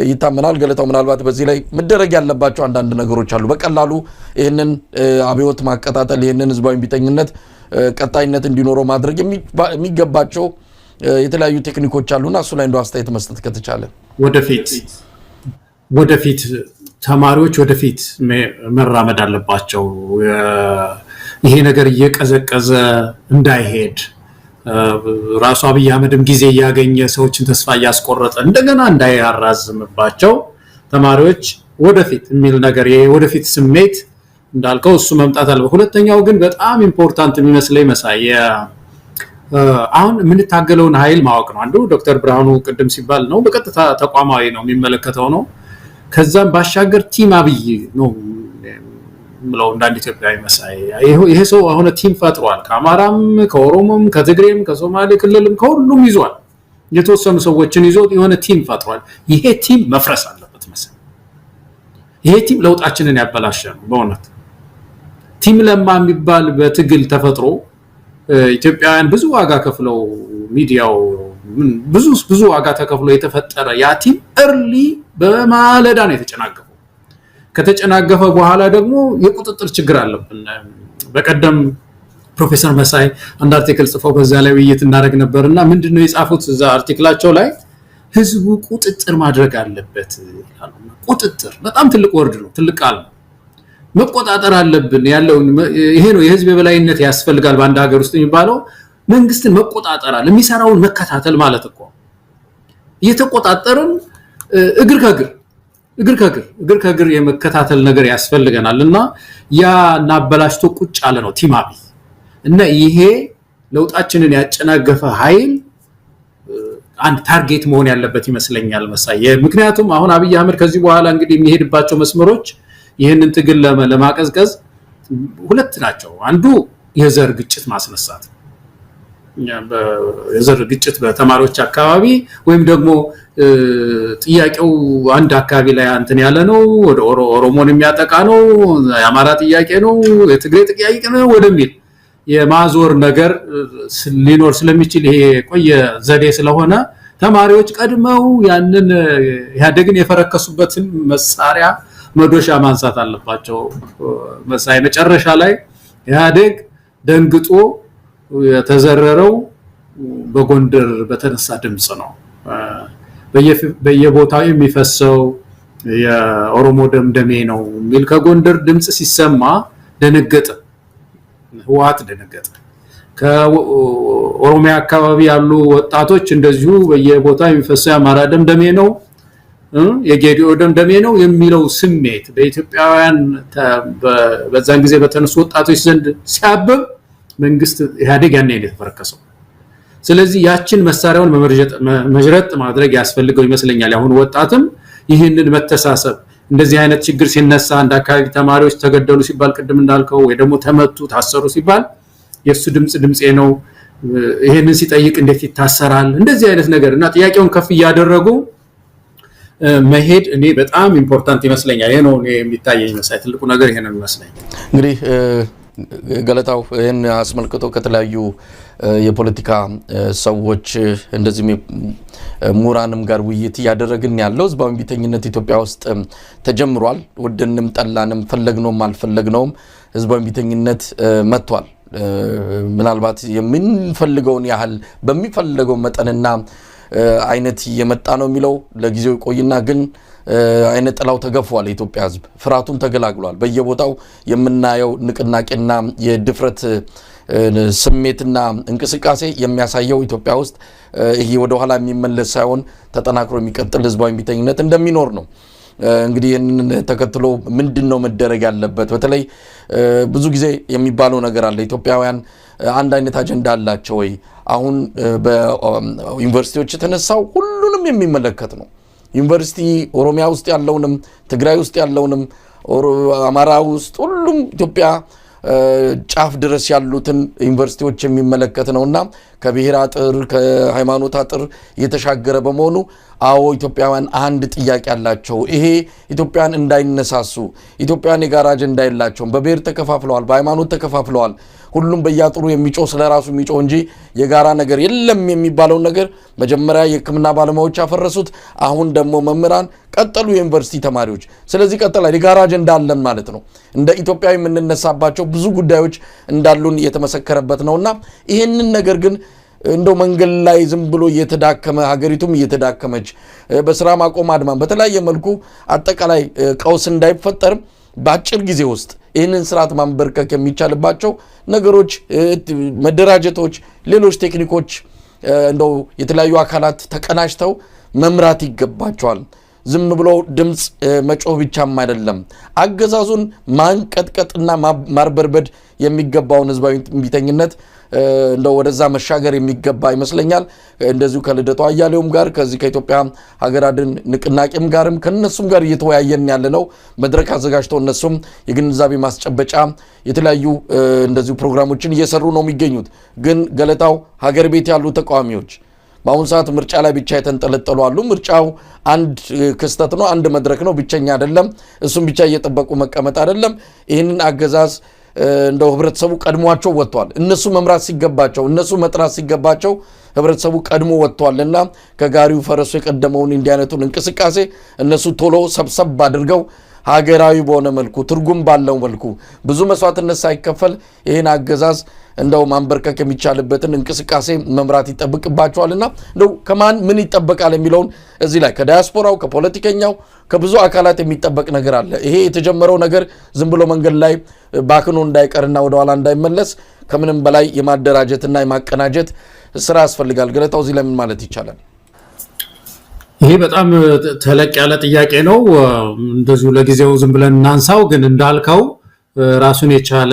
ይታመናል። ገለታው፣ ምናልባት በዚህ ላይ መደረግ ያለባቸው አንዳንድ ነገሮች አሉ። በቀላሉ ይህንን አብዮት ማቀጣጠል፣ ይህንን ህዝባዊ እምቢተኝነት ቀጣይነት እንዲኖረው ማድረግ የሚገባቸው የተለያዩ ቴክኒኮች አሉና እሱ ላይ እንደው አስተያየት መስጠት ከተቻለ። ወደፊት ተማሪዎች ወደፊት መራመድ አለባቸው። ይሄ ነገር እየቀዘቀዘ እንዳይሄድ፣ ራሱ አብይ አህመድም ጊዜ እያገኘ ሰዎችን ተስፋ እያስቆረጠ እንደገና እንዳያራዝምባቸው ተማሪዎች ወደፊት የሚል ነገር ይሄ ወደፊት ስሜት እንዳልከው እሱ መምጣት አለበት። ሁለተኛው ግን በጣም important የሚመስለኝ መሳይ፣ አሁን የምንታገለውን ኃይል ማወቅ ነው። አንዱ ዶክተር ብርሃኑ ቅድም ሲባል ነው፣ በቀጥታ ተቋማዊ ነው የሚመለከተው ነው። ከዛም ባሻገር team አብይ ነው ምለው እንደ አንድ ኢትዮጵያዊ መሳይ፣ ይሄ ሰው አሁን team ፈጥሯል። ከአማራም፣ ከኦሮሞም፣ ከትግሬም፣ ከሶማሌ ክልልም ከሁሉም ይዟል። የተወሰኑ ሰዎችን ይዞ የሆነ team ፈጥሯል። ይሄ team መፍረስ አለበት መሳይ። ይሄ team ለውጣችንን ያበላሸ ነው በእውነት። Team ለማ የሚባል በትግል ተፈጥሮ ኢትዮጵያውያን ብዙ ዋጋ ከፍለው፣ ሚዲያው ብዙ ብዙ ዋጋ ተከፍሎ የተፈጠረ ያ team early በማለዳ ነው የተጨናገፈው። ከተጨናገፈ በኋላ ደግሞ የቁጥጥር ችግር አለብን። በቀደም ፕሮፌሰር መሳይ አንድ article ጽፈው በዛ ላይ ውይይት እናደርግ ነበር። እና ምንድነው የጻፉት እዛ article ኣቸው ላይ? ህዝቡ ቁጥጥር ማድረግ አለበት ይላሉ። ቁጥጥር በጣም ትልቅ word ነው፣ ትልቅ ቃል ነው። መቆጣጠር አለብን ያለውን ይሄ ነው። የህዝብ የበላይነት ያስፈልጋል በአንድ ሀገር ውስጥ የሚባለው መንግስትን መቆጣጠር አለ፣ የሚሰራውን መከታተል ማለት እኮ። እየተቆጣጠርን እግር ከእግር የመከታተል ነገር ያስፈልገናል። እና ያ እናበላሽቶ ቁጭ አለ ነው team አብይ። እና ይሄ ለውጣችንን ያጨናገፈ ኃይል አንድ target መሆን ያለበት ይመስለኛል መሳይ። ምክንያቱም አሁን አብይ አህመድ ከዚህ በኋላ እንግዲህ የሚሄድባቸው መስመሮች ይህንን ትግል ለማቀዝቀዝ ሁለት ናቸው። አንዱ የዘር ግጭት ማስነሳት፣ የዘር ግጭት በተማሪዎች አካባቢ ወይም ደግሞ ጥያቄው አንድ አካባቢ ላይ እንትን ያለ ነው፣ ወደ ኦሮሞን የሚያጠቃ ነው፣ የአማራ ጥያቄ ነው፣ የትግሬ ጥያቄ ነው ወደሚል የማዞር ነገር ሊኖር ስለሚችል፣ ይሄ የቆየ ዘዴ ስለሆነ ተማሪዎች ቀድመው ያንን ኢህአዴግን የፈረከሱበትን መሳሪያ መዶሻ ማንሳት አለባቸው። መሳይ፣ መጨረሻ ላይ ኢህአዴግ ደንግጦ የተዘረረው በጎንደር በተነሳ ድምፅ ነው። በየቦታው የሚፈሰው የኦሮሞ ደም ደሜ ነው የሚል ከጎንደር ድምፅ ሲሰማ ደነገጠ። ህወሓት ደነገጠ። ከኦሮሚያ አካባቢ ያሉ ወጣቶች እንደዚሁ በየቦታው የሚፈሰው የአማራ ደም ደሜ ነው፣ የጌዲኦ ደም ደሜ ነው የሚለው ስሜት በኢትዮጵያውያን በዛን ጊዜ በተነሱ ወጣቶች ዘንድ ሲያብብ መንግስት ኢህአዴግ ያኔ ነው የተፈረከሰው። ስለዚህ ያችን መሳሪያውን መዥረጥ ማድረግ ያስፈልገው ይመስለኛል። አሁን ወጣትም ይህንን መተሳሰብ፣ እንደዚህ አይነት ችግር ሲነሳ፣ አንድ አካባቢ ተማሪዎች ተገደሉ ሲባል፣ ቅድም እንዳልከው፣ ወይ ደግሞ ተመቱ፣ ታሰሩ ሲባል የእሱ ድምፅ ድምፄ ነው፣ ይሄንን ሲጠይቅ እንዴት ይታሰራል? እንደዚህ አይነት ነገር እና ጥያቄውን ከፍ እያደረጉ መሄድ እኔ በጣም important ይመስለኛል። ይሄ ነው እኔ የሚታየኝ መሳይ፣ ትልቁ ነገር ይሄ ነው የሚመስለኝ። እንግዲህ ገለታው፣ ይህን አስመልክቶ ከተለያዩ የፖለቲካ ሰዎች እንደዚህም ምሁራንም ጋር ውይይት እያደረግን ያለው ህዝባዊ እምቢተኝነት ኢትዮጵያ ውስጥ ተጀምሯል። ወደንም ጠላንም፣ ፈለግነውም አልፈለግነውም ህዝባዊ እምቢተኝነት መጥቷል። ምናልባት የምንፈልገውን ያህል በሚፈለገው መጠንና አይነት እየመጣ ነው የሚለው ለጊዜው ይቆይና ግን አይነ ጥላው ተገፏል። የኢትዮጵያ ህዝብ ፍርሃቱን ተገላግሏል። በየቦታው የምናየው ንቅናቄና የድፍረት ስሜትና እንቅስቃሴ የሚያሳየው ኢትዮጵያ ውስጥ ይሄ ወደኋላ የሚመለስ ሳይሆን ተጠናክሮ የሚቀጥል ህዝባዊ እምቢተኝነት እንደሚኖር ነው። እንግዲህ ይህንን ተከትሎ ምንድን ነው መደረግ ያለበት? በተለይ ብዙ ጊዜ የሚባለው ነገር አለ። ኢትዮጵያውያን አንድ አይነት አጀንዳ አላቸው ወይ? አሁን በዩኒቨርሲቲዎች የተነሳው ሁሉንም የሚመለከት ነው። ዩኒቨርሲቲ ኦሮሚያ ውስጥ ያለውንም፣ ትግራይ ውስጥ ያለውንም፣ አማራ ውስጥ፣ ሁሉም ኢትዮጵያ ጫፍ ድረስ ያሉትን ዩኒቨርሲቲዎች የሚመለከት ነውና ከብሔር አጥር፣ ከሃይማኖት አጥር የተሻገረ በመሆኑ አዎ ኢትዮጵያውያን አንድ ጥያቄ አላቸው። ይሄ ኢትዮጵያን እንዳይነሳሱ፣ ኢትዮጵያውያን የጋራ አጀንዳ የላቸውም። በብሔር ተከፋፍለዋል፣ በሃይማኖት ተከፋፍለዋል። ሁሉም በየአጥሩ የሚጮህ ስለ ራሱ የሚጮህ እንጂ የጋራ ነገር የለም የሚባለውን ነገር መጀመሪያ የሕክምና ባለሙያዎች ያፈረሱት፣ አሁን ደግሞ መምህራን ቀጠሉ፣ የዩኒቨርሲቲ ተማሪዎች። ስለዚህ ቀጠላል፣ የጋራ አጀንዳ አለን ማለት ነው። እንደ ኢትዮጵያዊ የምንነሳባቸው ብዙ ጉዳዮች እንዳሉን የተመሰከረበት ነውና ይህንን ነገር ግን እንደው መንገድ ላይ ዝም ብሎ እየተዳከመ፣ ሀገሪቱም እየተዳከመች፣ በስራ ማቆም አድማም በተለያየ መልኩ አጠቃላይ ቀውስ እንዳይፈጠር በአጭር ጊዜ ውስጥ ይህንን ስርዓት ማንበርከክ የሚቻልባቸው ነገሮች፣ መደራጀቶች፣ ሌሎች ቴክኒኮች እንደው የተለያዩ አካላት ተቀናጅተው መምራት ይገባቸዋል። ዝም ብሎ ድምፅ መጮህ ብቻም አይደለም። አገዛዙን ማንቀጥቀጥና ማርበርበድ የሚገባውን ህዝባዊ እምቢተኝነት እንደው ወደዛ መሻገር የሚገባ ይመስለኛል። እንደዚሁ ከልደቱ አያሌውም ጋር፣ ከዚህ ከኢትዮጵያ ሀገር አድን ንቅናቄም ጋርም ከነሱም ጋር እየተወያየን ያለ ነው። መድረክ አዘጋጅተው እነሱም የግንዛቤ ማስጨበጫ የተለያዩ እንደዚሁ ፕሮግራሞችን እየሰሩ ነው የሚገኙት። ግን ገለታው፣ ሀገር ቤት ያሉ ተቃዋሚዎች በአሁኑ ሰዓት ምርጫ ላይ ብቻ የተንጠለጠሉ አሉ። ምርጫው አንድ ክስተት ነው፣ አንድ መድረክ ነው፣ ብቸኛ አይደለም። እሱም ብቻ እየጠበቁ መቀመጥ አይደለም። ይህንን አገዛዝ እንደው ህብረተሰቡ ቀድሟቸው ወጥቷል። እነሱ መምራት ሲገባቸው፣ እነሱ መጥራት ሲገባቸው ህብረተሰቡ ቀድሞ ወጥቷልና ከጋሪው ፈረሱ የቀደመውን እንዲህ አይነቱን እንቅስቃሴ እነሱ ቶሎ ሰብሰብ አድርገው ሀገራዊ በሆነ መልኩ፣ ትርጉም ባለው መልኩ፣ ብዙ መስዋዕትነት ሳይከፈል ይህን አገዛዝ እንደው ማንበርከክ የሚቻልበትን እንቅስቃሴ መምራት ይጠብቅባቸዋልና እንደው ከማን ምን ይጠበቃል የሚለውን እዚህ ላይ ከዳያስፖራው፣ ከፖለቲከኛው፣ ከብዙ አካላት የሚጠበቅ ነገር አለ። ይሄ የተጀመረው ነገር ዝም ብሎ መንገድ ላይ ባክኖ እንዳይቀርና ወደኋላ እንዳይመለስ ከምንም በላይ የማደራጀትና የማቀናጀት ስራ ያስፈልጋል። ገለታው፣ እዚህ ለምን ማለት ይቻላል? ይሄ በጣም ተለቅ ያለ ጥያቄ ነው። እንደዚሁ ለጊዜው ዝም ብለን እናንሳው። ግን እንዳልከው ራሱን የቻለ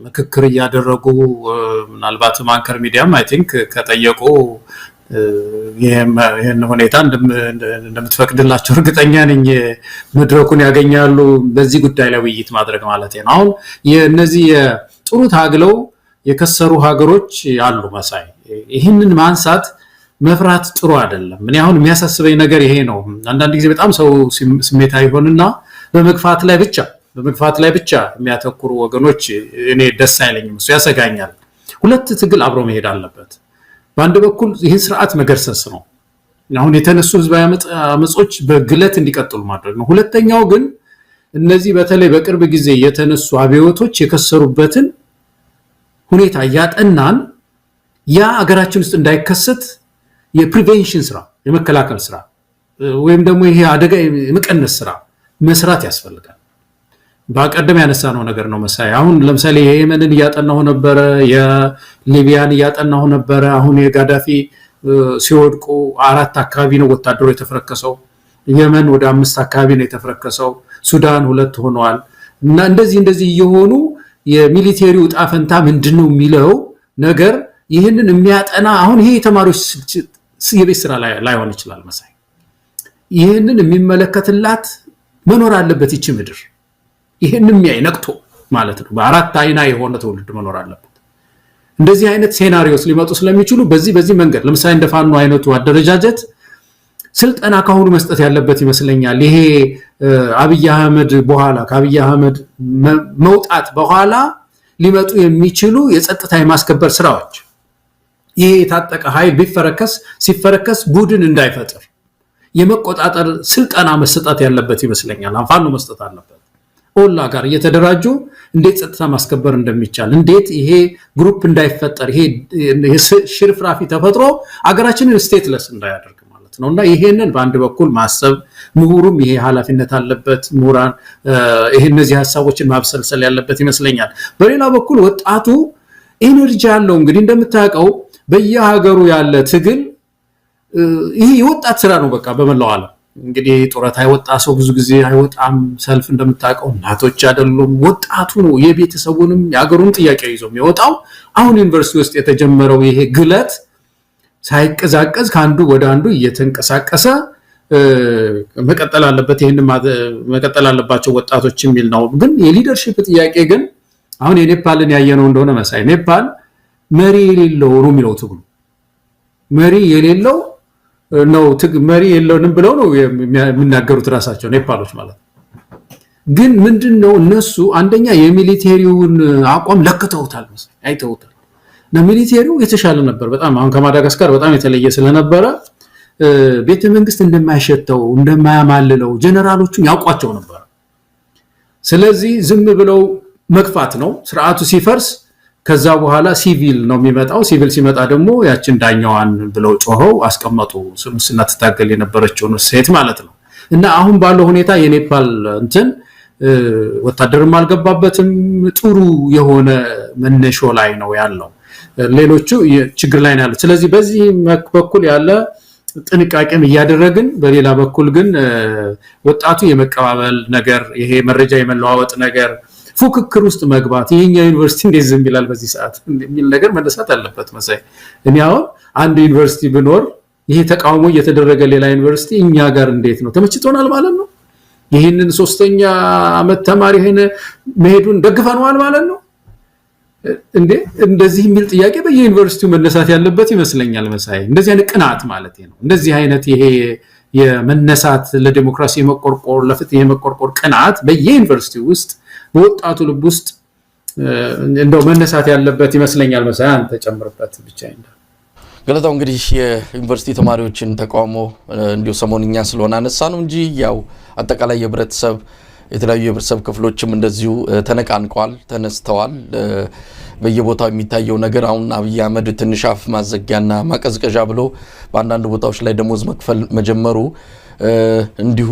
ምክክር እያደረጉ ምናልባት አንከር ሚዲያም I think ከጠየቁ ይህን ሁኔታ እንደምትፈቅድላቸው እርግጠኛ ነኝ። መድረኩን ያገኛሉ በዚህ ጉዳይ ላይ ውይይት ማድረግ ማለት ነው። አሁን የእነዚህ ጥሩ ታግለው የከሰሩ ሀገሮች አሉ መሳይ፣ ይህንን ማንሳት መፍራት ጥሩ አይደለም። እኔ አሁን የሚያሳስበኝ ነገር ይሄ ነው። አንዳንድ ጊዜ በጣም ሰው ስሜታዊ ይሆንና በመግፋት ላይ ብቻ የሚያተኩሩ ወገኖች እኔ ደስ አይለኝም። እሱ ያሰጋኛል። ሁለት ትግል አብሮ መሄድ አለበት። በአንድ በኩል ይህን ስርዓት መገርሰስ ነው። አሁን የተነሱ ህዝባዊ አመጾች በግለት እንዲቀጥሉ ማድረግ ነው። ሁለተኛው ግን እነዚህ በተለይ በቅርብ ጊዜ የተነሱ አብዮቶች የከሰሩበትን ሁኔታ እያጠናን ያ አገራችን ውስጥ እንዳይከሰት የ prevention ስራ፣ የመከላከል ስራ ወይም ደግሞ ይሄ አደጋ የመቀነስ ስራ መስራት ያስፈልጋል። በቀደም ያነሳነው ነገር ነው መሳይ። አሁን ለምሳሌ የየመንን እያጠናሁ ነበረ፣ የሊቢያን እያጠናሁ ነበረ። አሁን የጋዳፊ ሲወድቁ አራት አካባቢ ነው ወታደሩ የተፈረከሰው። የመን ወደ አምስት አካባቢ ነው የተፈረከሰው። ሱዳን ሁለት ሆነዋል። እና እንደዚህ እንደዚህ እየሆኑ የ military ው ዕጣ ፈንታ ምንድን ነው የሚለው ነገር ይህንን የሚያጠና፣ አሁን ይሄ የተማሪዎች የቤት ስራ ላይሆን ይችላል መሳይ። ይህንን የሚመለከትላት መኖር አለበት ይቺ ምድር። ይህን የሚያይ ነቅቶ ማለት ነው። በአራት አይና የሆነ ትውልድ መኖር አለበት። እንደዚህ አይነት scenarios ሊመጡ ስለሚችሉ በዚህ በዚህ መንገድ ለምሳሌ እንደ ፋኖ አይነቱ አደረጃጀት ስልጠና ካሁኑ መስጠት ያለበት ይመስለኛል። ይሄ አብይ አህመድ በኋላ፣ ከአብይ አህመድ መውጣት በኋላ ሊመጡ የሚችሉ የጸጥታ የማስከበር ስራዎች፣ ይሄ የታጠቀ ኃይል ቢፈረከስ፣ ሲፈረከስ ቡድን እንዳይፈጥር የመቆጣጠር ስልጠና መሰጠት ያለበት ይመስለኛል። ፋኖ መስጠት አለበት። ኦላ ጋር እየተደራጁ እንዴት ጸጥታ ማስከበር እንደሚቻል፣ እንዴት ይሄ group እንዳይፈጠር፣ ይሄ ሽርፍራፊ ተፈጥሮ አገራችንን stateless እንዳያደርግ ማለት ነው። እና ይሄንን በአንድ በኩል ማሰብ፣ ምሁሩም ይሄ ኃላፊነት አለበት። ምሁራን ይሄ እነዚህ ሀሳቦችን ማብሰልሰል ያለበት ይመስለኛል። በሌላ በኩል ወጣቱ energy አለው። እንግዲህ እንደምታውቀው በየሀገሩ ያለ ትግል ይሄ የወጣት ስራ ነው። በቃ በመላው ዓለም እንግዲህ ጡረታ የወጣ ሰው ብዙ ጊዜ አይወጣም ሰልፍ። እንደምታውቀው እናቶች አይደሉም፣ ወጣቱ ነው የቤተሰቡንም የሀገሩን ጥያቄ ይዞ የሚወጣው። አሁን ዩኒቨርሲቲ ውስጥ የተጀመረው ይሄ ግለት ሳይቀዛቀዝ ከአንዱ ወደ አንዱ እየተንቀሳቀሰ መቀጠል አለበት። ይህን መቀጠል አለባቸው ወጣቶች የሚል ነው። ግን የ leadership ጥያቄ ግን አሁን የኔፓልን ያየነው እንደሆነ መሳይ፣ ኔፓል መሪ የሌለው ነው የሚለው፣ ትግሉ መሪ የሌለው ነው፣ መሪ የለውንም ብለው ነው የሚናገሩት ራሳቸው ኔፓሎች ማለት ነው። ግን ምንድን ነው፣ እነሱ አንደኛ የ military ውን አቋም ለክተውታል መሰለኝ፣ አይተውታል። እና military ው የተሻለ ነበር በጣም፣ አሁን ከማዳጋስካር በጣም የተለየ ስለነበረ ቤተ መንግስት እንደማይሸተው፣ እንደማያማልለው ጀነራሎቹን ያውቋቸው ነበር። ስለዚህ ዝም ብለው መግፋት ነው። ስርዓቱ ሲፈርስ ከዛ በኋላ ሲቪል ነው የሚመጣው። ሲቪል ሲመጣ ደግሞ ያችን ዳኛዋን ብለው ጮኸው አስቀመጡ። ሙስና ትታገል የነበረችውን ሴት ማለት ነው። እና አሁን ባለው ሁኔታ የኔፓል እንትን ወታደርም አልገባበትም። ጥሩ የሆነ መነሾ ላይ ነው ያለው። ሌሎቹ ችግር ላይ ነው ያሉት። ስለዚህ በዚህ በኩል ያለ ጥንቃቄም እያደረግን፣ በሌላ በኩል ግን ወጣቱ የመቀባበል ነገር፣ ይሄ መረጃ የመለዋወጥ ነገር፣ ፉክክር ውስጥ መግባት፣ ይሄኛው ዩኒቨርሲቲ እንዴት ዝም ይላል በዚህ ሰዓት የሚል ነገር መነሳት አለበት። መሳይ፣ እኔ አሁን አንድ ዩኒቨርሲቲ ብኖር ይሄ ተቃውሞ እየተደረገ ሌላ ዩኒቨርሲቲ እኛ ጋር እንዴት ነው፣ ተመችቶናል ማለት ነው? ይህንን ሶስተኛ ዓመት ተማሪ ይሄን መሄዱን ደግፈነዋል ማለት ነው እንዴ? እንደዚህ የሚል ጥያቄ በየዩኒቨርሲቲው መነሳት ያለበት ይመስለኛል። መሳይ፣ እንደዚህ አይነት ቅናት ማለት ነው። እንደዚህ አይነት ይሄ የመነሳት፣ ለዲሞክራሲ የመቆርቆር፣ ለፍትህ የመቆርቆር ቅናት በየዩኒቨርሲቲው ውስጥ በወጣቱ ልብ ውስጥ እንደው መነሳት ያለበት ይመስለኛል። መሳይ፣ አንተ ጨምርበት ብቻ። ገለታው፣ እንግዲህ የዩኒቨርሲቲ ተማሪዎችን ተቃውሞ እንዲሁ ሰሞንኛ ስለሆነ አነሳ ነው እንጂ ያው አጠቃላይ የህብረተሰብ የተለያዩ የህብረተሰብ ክፍሎችም እንደዚሁ ተነቃንቀዋል፣ ተነስተዋል። በየቦታው የሚታየው ነገር አሁን አብይ አህመድ ትንሽ አፍ ማዘጊያና ማቀዝቀዣ ብሎ በአንዳንድ ቦታዎች ላይ ደሞዝ መክፈል መጀመሩ እንዲሁ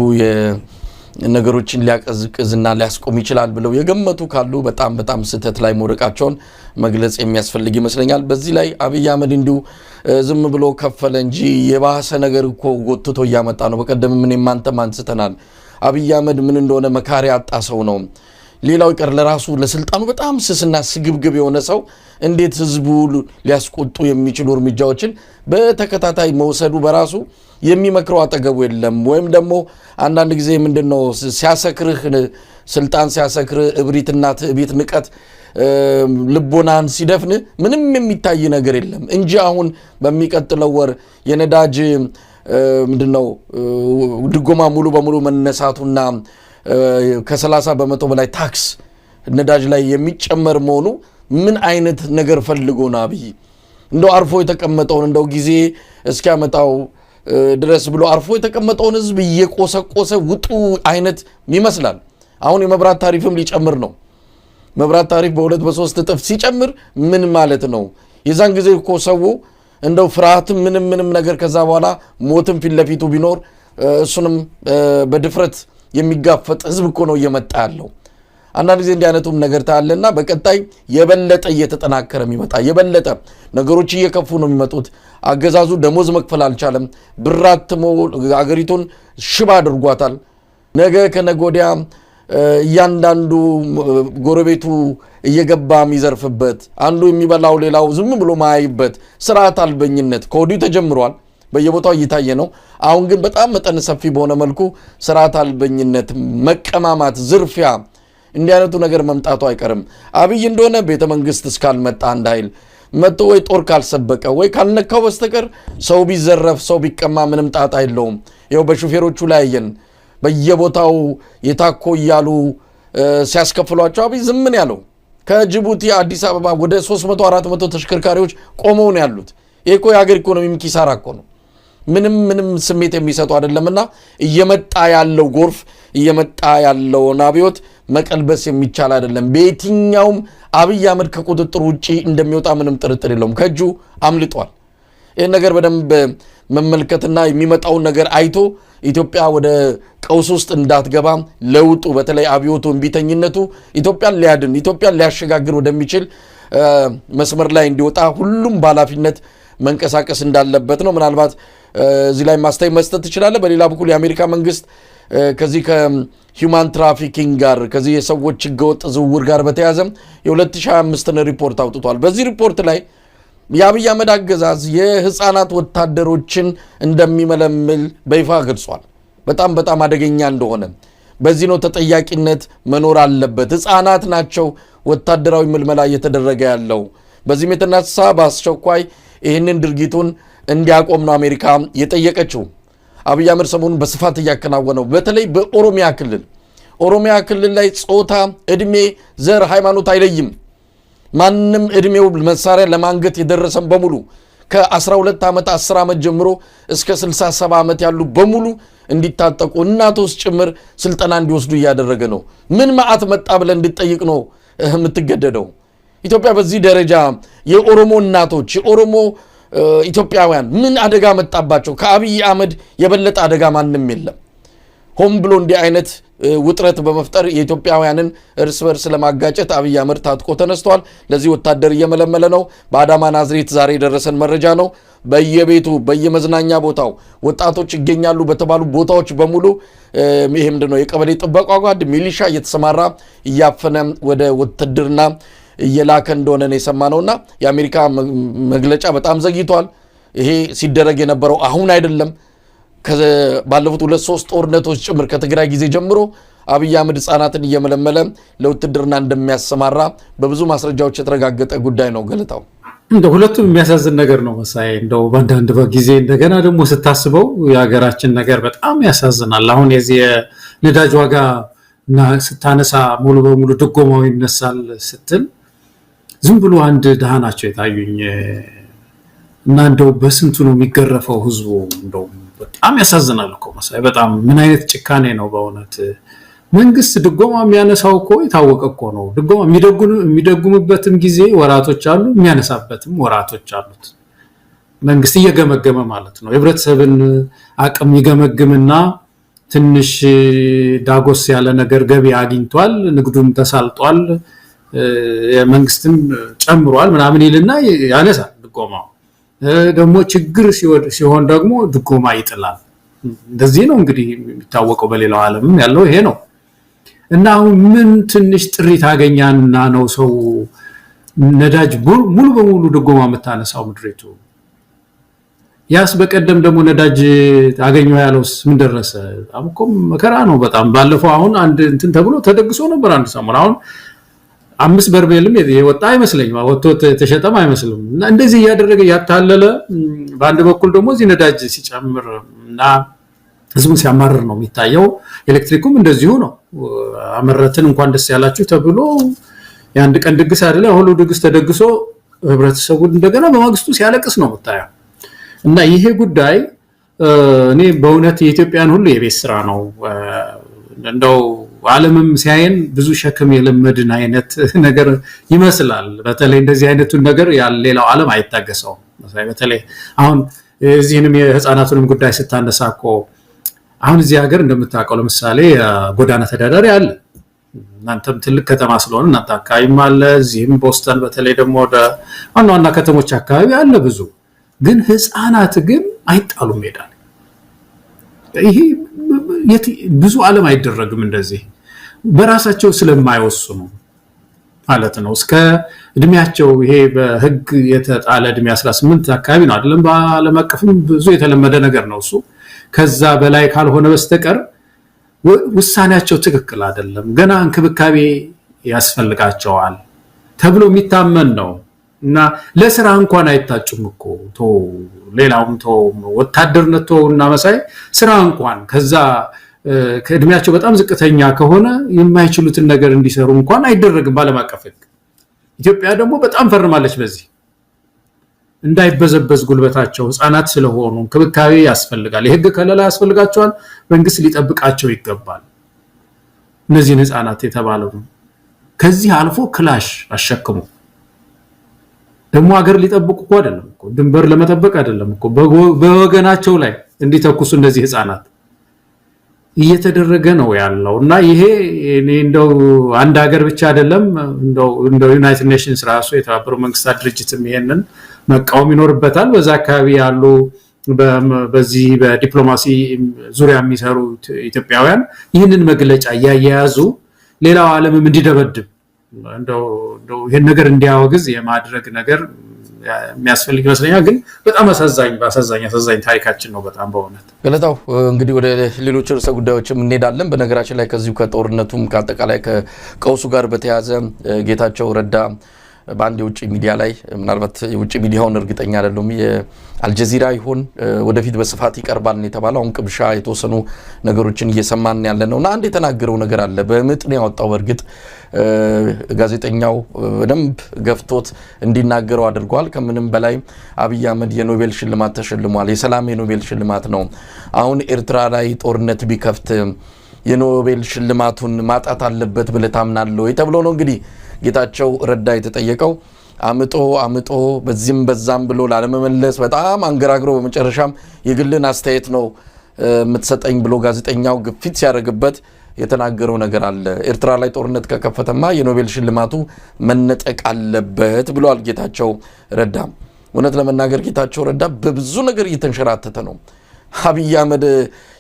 ነገሮችን ሊያቀዝቅዝና ሊያስቆም ይችላል ብለው የገመቱ ካሉ በጣም በጣም ስህተት ላይ መውደቃቸውን መግለጽ የሚያስፈልግ ይመስለኛል። በዚህ ላይ አብይ አህመድ እንዲሁ ዝም ብሎ ከፈለ እንጂ የባሰ ነገር እኮ ጎትቶ እያመጣ ነው። በቀደም እኔም አንተም አንስተናል። አብይ አህመድ ምን እንደሆነ መካሪ ያጣ ሰው ነው። ሌላው ይቀር ለራሱ ለስልጣኑ በጣም ስስና ስግብግብ የሆነ ሰው እንዴት ህዝቡ ሊያስቆጡ የሚችሉ እርምጃዎችን በተከታታይ መውሰዱ በራሱ የሚመክረው አጠገቡ የለም። ወይም ደግሞ አንዳንድ ጊዜ ምንድን ነው፣ ሲያሰክርህ፣ ስልጣን ሲያሰክርህ፣ እብሪትና ትዕቢት፣ ንቀት ልቦናን ሲደፍን ምንም የሚታይ ነገር የለም እንጂ አሁን በሚቀጥለው ወር የነዳጅ ምንድን ነው ድጎማ ሙሉ በሙሉ መነሳቱና ከ30% በላይ ታክስ ነዳጅ ላይ የሚጨመር መሆኑ ምን አይነት ነገር ፈልጎ ነው አብይ? እንደው አርፎ የተቀመጠውን፣ እንደው ጊዜ እስኪያመጣው ድረስ ብሎ አርፎ የተቀመጠውን ህዝብ እየቆሰቆሰ ውጡ አይነት ይመስላል። አሁን የመብራት ታሪፍም ሊጨምር ነው። መብራት ታሪፍ በሁለት በሶስት እጥፍ ሲጨምር ምን ማለት ነው? የዛን ጊዜ እኮ ሰው እንደው ፍርሃትም ምንም ምንም ነገር፣ ከዛ በኋላ ሞትም ፊት ለፊቱ ቢኖር እሱንም በድፍረት የሚጋፈጥ ህዝብ እኮ ነው እየመጣ ያለው። አንዳንድ ጊዜ እንዲህ አይነቱም ነገር ታያለና በቀጣይ የበለጠ እየተጠናከረ የሚመጣ፣ የበለጠ ነገሮች እየከፉ ነው የሚመጡት። አገዛዙ ደሞዝ መክፈል አልቻለም። ብር አትሞ አገሪቱን ሽባ አድርጓታል። ነገ ከነገ ወዲያ እያንዳንዱ ጎረቤቱ እየገባ የሚዘርፍበት፣ አንዱ የሚበላው ሌላው ዝም ብሎ ማያይበት ስርዓት አልበኝነት ከወዲሁ ተጀምሯል። በየቦታው እየታየ ነው። አሁን ግን በጣም መጠን ሰፊ በሆነ መልኩ ስርዓት አልበኝነት፣ መቀማማት፣ ዝርፊያ እንዲህ አይነቱ ነገር መምጣቱ አይቀርም። አብይ እንደሆነ ቤተ መንግስት እስካልመጣ፣ አንድ ኃይል መጥቶ ወይ ጦር ካልሰበቀ ወይ ካልነካው በስተቀር ሰው ቢዘረፍ ሰው ቢቀማ ምንም ጣጣ የለውም። ይኸው በሹፌሮቹ ላይ አየን። በየቦታው የታኮ እያሉ ሲያስከፍሏቸው አብይ ዝም ነው ያለው። ከጅቡቲ አዲስ አበባ ወደ 300 400 ተሽከርካሪዎች ቆመው ነው ያሉት። ይህ እኮ የሀገር ኢኮኖሚም ኪሳራ እኮ ነው። ምንም ምንም ስሜት የሚሰጡ አይደለምና እየመጣ ያለው ጎርፍ፣ እየመጣ ያለውን አብዮት መቀልበስ የሚቻል አይደለም። በየትኛውም አብይ አህመድ ከቁጥጥር ውጭ እንደሚወጣ ምንም ጥርጥር የለውም። ከእጁ አምልጧል። ይህን ነገር በደንብ መመልከትና የሚመጣውን ነገር አይቶ ኢትዮጵያ ወደ ቀውስ ውስጥ እንዳትገባ፣ ለውጡ በተለይ አብዮቱ፣ እምቢተኝነቱ ኢትዮጵያን ሊያድን፣ ኢትዮጵያን ሊያሸጋግር ወደሚችል መስመር ላይ እንዲወጣ ሁሉም በኃላፊነት መንቀሳቀስ እንዳለበት ነው። ምናልባት እዚህ ላይ ማስተያየት መስጠት ትችላለህ። በሌላ በኩል የአሜሪካ መንግስት ከዚህ ከ human trafficking ጋር፣ ከዚህ የሰዎች ህገወጥ ዝውውር ጋር በተያያዘ የ2025ን ሪፖርት አውጥቷል። በዚህ ሪፖርት ላይ የአብይ አህመድ አገዛዝ የህፃናት ወታደሮችን እንደሚመለምል በይፋ ገልጿል። በጣም በጣም አደገኛ እንደሆነ በዚህ ነው፣ ተጠያቂነት መኖር አለበት። ህፃናት ናቸው ወታደራዊ ምልመላ እየተደረገ ያለው። በዚህም የተነሳ በአስቸኳይ ይህንን ድርጊቱን እንዲያቆም ነው አሜሪካ የጠየቀችው። አብይ አህመድ ሰሞኑን በስፋት እያከናወነው በተለይ በኦሮሚያ ክልል፣ ኦሮሚያ ክልል ላይ ጾታ፣ እድሜ፣ ዘር፣ ሃይማኖት አይለይም። ማንም እድሜው መሳሪያ ለማንገት የደረሰን በሙሉ ከ12 ዓመት፣ 10 ዓመት ጀምሮ እስከ 67 ዓመት ያሉ በሙሉ እንዲታጠቁ፣ እናቶች ጭምር ስልጠና እንዲወስዱ እያደረገ ነው። ምን መዓት መጣ ብለን እንድጠይቅ ነው የምትገደደው። ኢትዮጵያ በዚህ ደረጃ የኦሮሞ እናቶች፣ የኦሮሞ ኢትዮጵያውያን ምን አደጋ መጣባቸው? ከአብይ አህመድ የበለጠ አደጋ ማንም የለም። ሆን ብሎ እንዲህ አይነት ውጥረት በመፍጠር የኢትዮጵያውያንን እርስ በርስ ለማጋጨት አብይ አህመድ ታጥቆ ተነስቷል። ለዚህ ወታደር እየመለመለ ነው። በአዳማ ናዝሬት ዛሬ የደረሰን መረጃ ነው። በየቤቱ፣ በየመዝናኛ ቦታው፣ ወጣቶች ይገኛሉ በተባሉ ቦታዎች በሙሉ ይሄ ምንድን ነው የቀበሌ ጥበቃ ጓድ፣ ሚሊሻ እየተሰማራ እያፈነ ወደ ውትድርና እየላከ እንደሆነ ነው የሰማነውና የአሜሪካ መግለጫ በጣም ዘግይቷል። ይሄ ሲደረግ የነበረው አሁን አይደለም። ባለፉት ሁለት ሶስት ጦርነቶች ጭምር ከትግራይ ጊዜ ጀምሮ አብይ አህመድ ህጻናትን እየመለመለ ለውትድርና እንደሚያሰማራ በብዙ ማስረጃዎች የተረጋገጠ ጉዳይ ነው። ገለታው። እንደ ሁለቱም የሚያሳዝን ነገር ነው መሳይ። እንደው በአንዳንድ ጊዜ እንደገና ደግሞ ስታስበው የሀገራችን ነገር በጣም ያሳዝናል። አሁን የዚህ የነዳጅ ዋጋ ስታነሳ ሙሉ በሙሉ ድጎማው ይነሳል ስትል ዝም ብሎ አንድ ድሃ ናቸው የታዩኝ እና እንደው በስንቱ ነው የሚገረፈው ህዝቡ። እንደው በጣም ያሳዝናል እኮ መሳይ፣ በጣም ምን አይነት ጭካኔ ነው በእውነት። መንግስት ድጎማ የሚያነሳው እኮ የታወቀ እኮ ነው። ድጎማ የሚደጉምበትም ጊዜ ወራቶች አሉ፣ የሚያነሳበትም ወራቶች አሉት። መንግስት እየገመገመ ማለት ነው። የህብረተሰብን አቅም ይገመግምና ትንሽ ዳጎስ ያለ ነገር ገቢ አግኝቷል፣ ንግዱም ተሳልጧል፣ መንግስትም ጨምሯል ምናምን ይልና ያነሳል ድጎማው። ደግሞ ችግር ሲሆን ደግሞ ድጎማ ይጥላል። እንደዚህ ነው እንግዲህ የሚታወቀው፣ በሌላው ዓለምም ያለው ይሄ ነው። እና አሁን ምን ትንሽ ጥሪት አገኛና ነው ሰው ነዳጅ ሙሉ በሙሉ ድጎማ የምታነሳው ምድሪቱ? ያስ በቀደም ደግሞ ነዳጅ አገኘው ያለውስ ምን ደረሰ? በጣም እኮ መከራ ነው። በጣም ባለፈው አሁን አንድ እንትን ተብሎ ተደግሶ ነበር አንድ ሰሞን። አሁን 5 በርሜልም የወጣ አይመስለኝም፣ ወጥቶ የተሸጠም አይመስልም። እና እንደዚህ እያደረገ እያታለለ፣ በአንድ በኩል ደግሞ እዚህ ነዳጅ ሲጨምር እና ህዝቡን ሲያማርር ነው የሚታየው። ኤሌክትሪኩም እንደዚሁ ነው። አመረትን እንኳን ደስ ያላችሁ ተብሎ የአንድ ቀን ድግስ አይደለ፣ ሁሉ ድግስ ተደግሶ ህብረተሰቡ እንደገና በማግስቱ ሲያለቅስ ነው የምታየው። እና ይሄ ጉዳይ እኔ በእውነት የኢትዮጵያን ሁሉ የቤት ስራ ነው። እንደው ዓለምም ሲያየን ብዙ ሸክም የለመድን አይነት ነገር ይመስላል። በተለይ እንደዚህ አይነቱን ነገር ሌላው ዓለም አይታገሰውም። በተለይ አሁን እዚህንም የህፃናቱንም ጉዳይ ስታነሳ እኮ አሁን እዚህ ሀገር እንደምታውቀው ለምሳሌ ጎዳና ተዳዳሪ አለ። እናንተም ትልቅ ከተማ ስለሆነ እናንተ አካባቢም አለ። እዚህም ቦስተን በተለይ ደግሞ ወደ ዋና ዋና ከተሞች አካባቢ አለ ብዙ። ግን ህፃናት ግን አይጣሉም ሜዳ ላይ። ይሄ ብዙ ዓለም አይደረግም እንደዚህ በራሳቸው ስለማይወስኑ ማለት ነው። እስከ እድሜያቸው ይሄ በህግ የተጣለ እድሜ 18 አካባቢ ነው አይደለም? በዓለም አቀፍም ብዙ የተለመደ ነገር ነው እሱ። ከዛ በላይ ካልሆነ በስተቀር ውሳኔያቸው ትክክል አይደለም፣ ገና እንክብካቤ ያስፈልጋቸዋል ተብሎ የሚታመን ነው። እና ለስራ እንኳን አይታጩም እኮ ሌላውም ወታደርነት ተው እና መሳይ ስራ እንኳን ከዛ ከእድሜያቸው በጣም ዝቅተኛ ከሆነ የማይችሉትን ነገር እንዲሰሩ እንኳን አይደረግም በዓለም አቀፍ ህግ። ኢትዮጵያ ደግሞ በጣም ፈርማለች በዚህ እንዳይበዘበዝ ጉልበታቸው ህፃናት ስለሆኑ እንክብካቤ ያስፈልጋል፣ የህግ ከለላ ያስፈልጋቸዋል፣ መንግስት ሊጠብቃቸው ይገባል እነዚህን ህፃናት የተባለው። ከዚህ አልፎ ክላሽ አሸክሙ ደግሞ ሀገር ሊጠብቁ እኮ አይደለም እኮ ድንበር ለመጠበቅ አይደለም እኮ በወገናቸው ላይ እንዲተኩሱ እነዚህ ህፃናት እየተደረገ ነው ያለው። እና ይሄ እኔ እንደው አንድ ሀገር ብቻ አይደለም፣ እንደው United Nations ራሱ የተባበሩት መንግስታት ድርጅትም ይሄንን መቃወም ይኖርበታል። በዛ አካባቢ ያሉ በዚህ በዲፕሎማሲ ዙሪያ የሚሰሩ ኢትዮጵያውያን ይህንን መግለጫ እያያያዙ ሌላው ዓለምም እንዲደበድብ እንደው ይሄን ነገር እንዲያወግዝ የማድረግ ነገር የሚያስፈልግ ይመስለኛል። ግን በጣም አሳዛኝ በአሳዛኝ አሳዛኝ ታሪካችን ነው በጣም በእውነት። ገለታው እንግዲህ ወደ ሌሎች ርዕሰ ጉዳዮችም እንሄዳለን። በነገራችን ላይ ከዚሁ ከጦርነቱም ከአጠቃላይ ከቀውሱ ጋር በተያያዘ ጌታቸው ረዳ በአንድ የውጭ ሚዲያ ላይ፣ ምናልባት የውጭ ሚዲያውን እርግጠኛ አይደለሁም፣ የአልጀዚራ ይሆን፣ ወደፊት በስፋት ይቀርባል ነው የተባለው። አሁን ቅምሻ የተወሰኑ ነገሮችን እየሰማን ያለ ነው እና አንድ የተናገረው ነገር አለ። በምጥ ነው ያወጣው። በእርግጥ ጋዜጠኛው በደንብ ገፍቶት እንዲናገረው አድርጓል። ከምንም በላይ አብይ አህመድ የኖቤል ሽልማት ተሸልሟል። የሰላም የኖቤል ሽልማት ነው። አሁን ኤርትራ ላይ ጦርነት ቢከፍት የኖቤል ሽልማቱን ማጣት አለበት ብለህ ታምናለህ ወይ ተብሎ ነው እንግዲህ ጌታቸው ረዳ የተጠየቀው። አምጦ አምጦ በዚህም በዛም ብሎ ላለመመለስ በጣም አንገራግሮ በመጨረሻም የግልን አስተያየት ነው የምትሰጠኝ ብሎ ጋዜጠኛው ግፊት ሲያደርግበት የተናገረው ነገር አለ። ኤርትራ ላይ ጦርነት ከከፈተማ የኖቤል ሽልማቱ መነጠቅ አለበት ብሏል ጌታቸው ረዳ። እውነት ለመናገር ጌታቸው ረዳ በብዙ ነገር እየተንሸራተተ ነው። አብይ አህመድ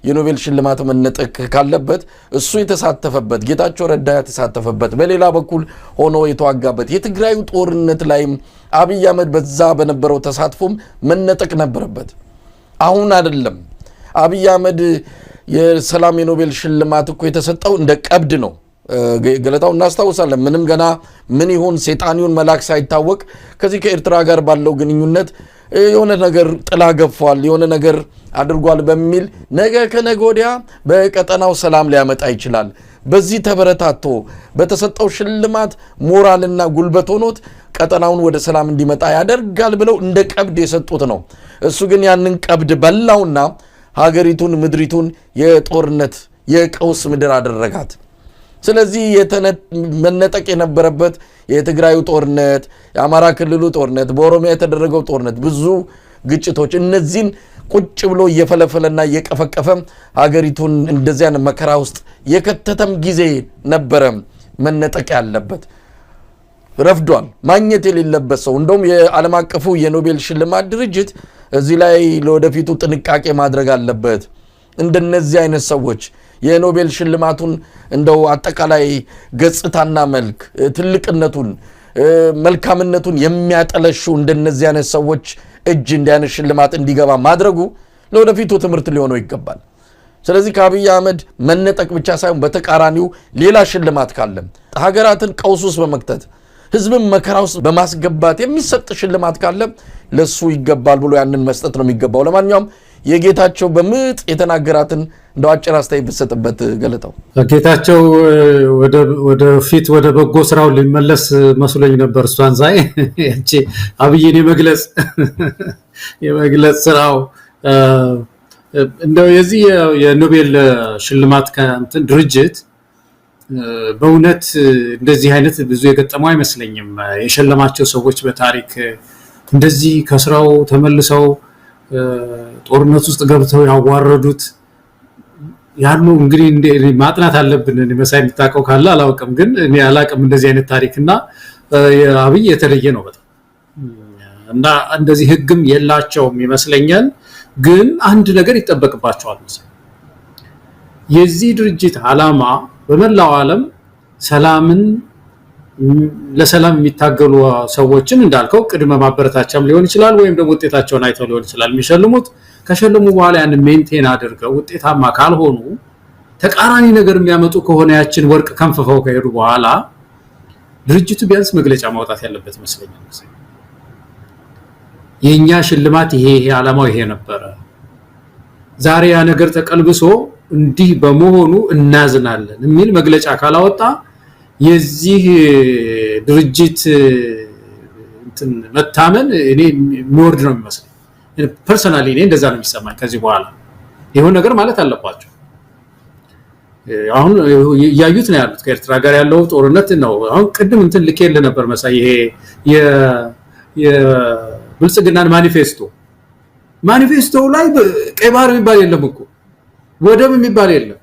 የኖቤል ሽልማት መነጠቅ ካለበት እሱ የተሳተፈበት፣ ጌታቸው ረዳ የተሳተፈበት፣ በሌላ በኩል ሆኖ የተዋጋበት የትግራዩ ጦርነት ላይም አብይ አህመድ በዛ በነበረው ተሳትፎም መነጠቅ ነበረበት። አሁን አይደለም። አብይ አህመድ የሰላም የኖቤል ሽልማት እኮ የተሰጠው እንደ ቀብድ ነው። ገለታው እናስታውሳለን። ምንም ገና ምን ይሁን ሴጣን ይሁን መልአክ ሳይታወቅ ከዚህ ከኤርትራ ጋር ባለው ግንኙነት የሆነ ነገር ጥላ ገፏል፣ የሆነ ነገር አድርጓል በሚል ነገ ከነገ ወዲያ በቀጠናው ሰላም ሊያመጣ ይችላል። በዚህ ተበረታቶ በተሰጠው ሽልማት ሞራልና ጉልበት ሆኖት ቀጠናውን ወደ ሰላም እንዲመጣ ያደርጋል ብለው እንደ ቀብድ የሰጡት ነው። እሱ ግን ያንን ቀብድ በላውና ሀገሪቱን ምድሪቱን የጦርነት የቀውስ ምድር አደረጋት። ስለዚህ መነጠቅ የነበረበት የትግራዩ ጦርነት፣ የአማራ ክልሉ ጦርነት፣ በኦሮሚያ የተደረገው ጦርነት፣ ብዙ ግጭቶች፣ እነዚህን ቁጭ ብሎ እየፈለፈለና እየቀፈቀፈ ሀገሪቱን እንደዚያን መከራ ውስጥ የከተተም ጊዜ ነበረ። መነጠቅ ያለበት ረፍዷል። ማግኘት የሌለበት ሰው እንደውም የዓለም አቀፉ የኖቤል ሽልማት ድርጅት እዚህ ላይ ለወደፊቱ ጥንቃቄ ማድረግ አለበት። እንደነዚህ አይነት ሰዎች የኖቤል ሽልማቱን እንደው አጠቃላይ ገጽታና መልክ ትልቅነቱን መልካምነቱን የሚያጠለሹ እንደነዚህ አይነት ሰዎች እጅ እንዲህ አይነት ሽልማት እንዲገባ ማድረጉ ለወደፊቱ ትምህርት ሊሆነው ይገባል። ስለዚህ ከአብይ አህመድ መነጠቅ ብቻ ሳይሆን በተቃራኒው ሌላ ሽልማት ካለም፣ ሀገራትን ቀውስ ውስጥ በመክተት ህዝብን መከራ ውስጥ በማስገባት የሚሰጥ ሽልማት ካለ ለሱ ይገባል ብሎ ያንን መስጠት ነው የሚገባው። ለማንኛውም የጌታቸው በምጥ የተናገራትን እንደው አጭር አስተያየት ብትሰጥበት ገለጠው። ጌታቸው ወደፊት ወደ በጎ ስራው ሊመለስ መስሎኝ ነበር። እሷን ሳይ ያቺ አብይን የመግለጽ ስራው እንደው የዚህ የኖቤል ሽልማት ከእንትን ድርጅት በእውነት እንደዚህ አይነት ብዙ የገጠመው አይመስለኝም። የሸለማቸው ሰዎች በታሪክ እንደዚህ ከስራው ተመልሰው ጦርነት ውስጥ ገብተው ያዋረዱት ያሉ እንግዲህ ማጥናት አለብን። መሳይ የምታውቀው ካለ አላውቅም፣ ግን እኔ አላውቅም እንደዚህ አይነት ታሪክ። እና አብይ የተለየ ነው በጣም። እና እንደዚህ ህግም የላቸውም ይመስለኛል። ግን አንድ ነገር ይጠበቅባቸዋል መሰለኝ። የዚህ ድርጅት ዓላማ በመላው ዓለም ሰላምን ለሰላም የሚታገሉ ሰዎችን እንዳልከው ቅድመ ማበረታቻም ሊሆን ይችላል፣ ወይም ደግሞ ውጤታቸውን አይተው ሊሆን ይችላል የሚሸልሙት። ከሸለሙ በኋላ ያንን maintain አድርገው ውጤታማ ካልሆኑ፣ ተቃራኒ ነገር የሚያመጡ ከሆነ፣ ያችን ወርቅ ከንፍፈው ከሄዱ በኋላ ድርጅቱ ቢያንስ መግለጫ ማውጣት ያለበት ይመስለኛል። የኛ ሽልማት ይሄ ይሄ ዓላማው ይሄ ነበረ፣ ዛሬ ያ ነገር ተቀልብሶ እንዲህ በመሆኑ እናዝናለን የሚል መግለጫ ካላወጣ የዚህ ድርጅት እንትን መታመን እኔ የሚወርድ ነው የሚመስለኝ። Personally እኔ እንደዛ ነው የሚሰማኝ። ከዚህ በኋላ ይሁን ነገር ማለት አለባቸው። አሁን እያዩት ነው ያሉት ከኤርትራ ጋር ያለው ጦርነት ነው። አሁን ቅድም እንትን ልኬልህ ነበር መሳይ፣ ይሄ የብልጽግናን ማኒፌስቶ። ማኒፌስቶው ላይ ቀይ ባህር የሚባል የለም እኮ፣ ወደብ የሚባል የለም።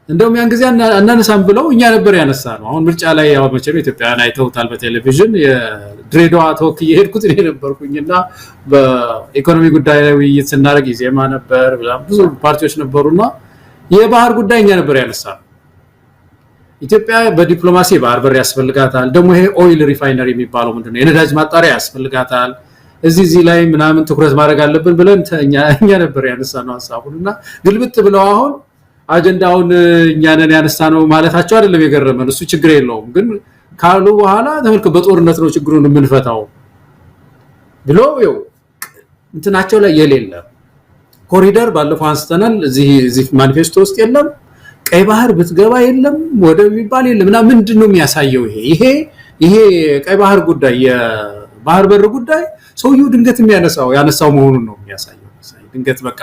እንደውም ያን ጊዜ አናነሳም ብለው እኛ ነበር ያነሳ ነው። አሁን ምርጫ ላይ ያው መቼም ኢትዮጵያውያን አይተውታል በቴሌቪዥን፣ የድሬዳዋ ተወክዬ የሄድኩት እኔ ነበርኩኝና በኢኮኖሚ ጉዳይ ላይ ውይይት ስናደርግ ኢዜማ ነበር፣ ብዙ ፓርቲዎች ነበሩና የባህር ጉዳይ እኛ ነበር ያነሳ ነው። ኢትዮጵያ በዲፕሎማሲ የባህር በር ያስፈልጋታል። ደግሞ ይሄ oil refinery የሚባለው ምንድነው የነዳጅ ማጣሪያ ያስፈልጋታል። እዚህ እዚህ ላይ ምናምን ትኩረት ማድረግ አለብን ብለን እኛ ነበር ያነሳነው ሀሳቡን። እና ግልብጥ ብለው አሁን አጀንዳውን እኛ ነን ያነሳነው ማለታቸው አይደለም የገረመን፣ እሱ ችግር የለውም። ግን ካሉ በኋላ ተመልከት፣ በጦርነት ነው ችግሩን የምንፈታው ብሎ ይኸው እንትናቸው ላይ የሌለ ኮሪደር ባለፈው አንስተናል። እዚህ ማኒፌስቶ ውስጥ የለም። ቀይ ባህር ብትገባ የለም፣ ወደብ የሚባል የለም። እና ምንድን ነው የሚያሳየው ይሄ ይሄ ቀይ ባህር ጉዳይ የባህር በር ጉዳይ ሰውየው ድንገት የሚያነሳው ያነሳው መሆኑን ነው የሚያሳየው። ድንገት በቃ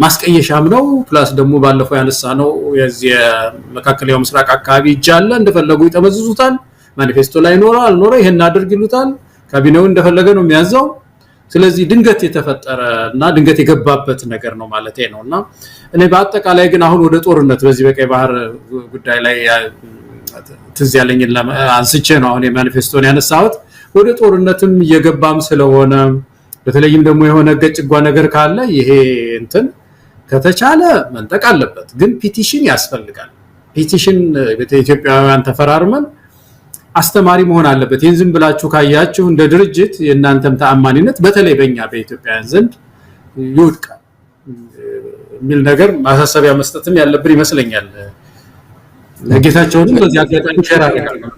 ማስቀየሻም ነው። Plus ደግሞ ባለፈው ያነሳ ነው የዚህ የመካከለኛው ምስራቅ አካባቢ እጅ አለ፣ እንደፈለጉ ይጠመዝዙታል። ማኒፌስቶ ላይ ኖረ አልኖረ ይሄን አድርግ ይሉታል። ካቢኔውን እንደፈለገ ነው የሚያዘው። ስለዚህ ድንገት የተፈጠረ እና ድንገት የገባበት ነገር ነው ማለት ነው። እና እኔ በአጠቃላይ ግን አሁን ወደ ጦርነት በዚህ በቀይ ባህር ጉዳይ ላይ ትዝ ያለኝን አንስቼ ነው አሁን የማኒፌስቶን ያነሳሁት። ወደ ጦርነትም እየገባም ስለሆነ በተለይም ደግሞ የሆነ ገጭጓ ነገር ካለ ይሄ እንትን ከተቻለ መንጠቅ አለበት። ግን petition ያስፈልጋል። Petition ኢትዮጵያውያን ተፈራርመን አስተማሪ መሆን አለበት። ይህን ዝም ብላችሁ ካያችሁ እንደ ድርጅት የእናንተም ተአማኒነት በተለይ በእኛ በኢትዮጵያውያን ዘንድ ይወድቃል የሚል ነገር ማሳሰቢያ መስጠትም ያለብን ይመስለኛል። ጌታቸውንም በዚህ አጋጣሚ share አደርጋለሁ።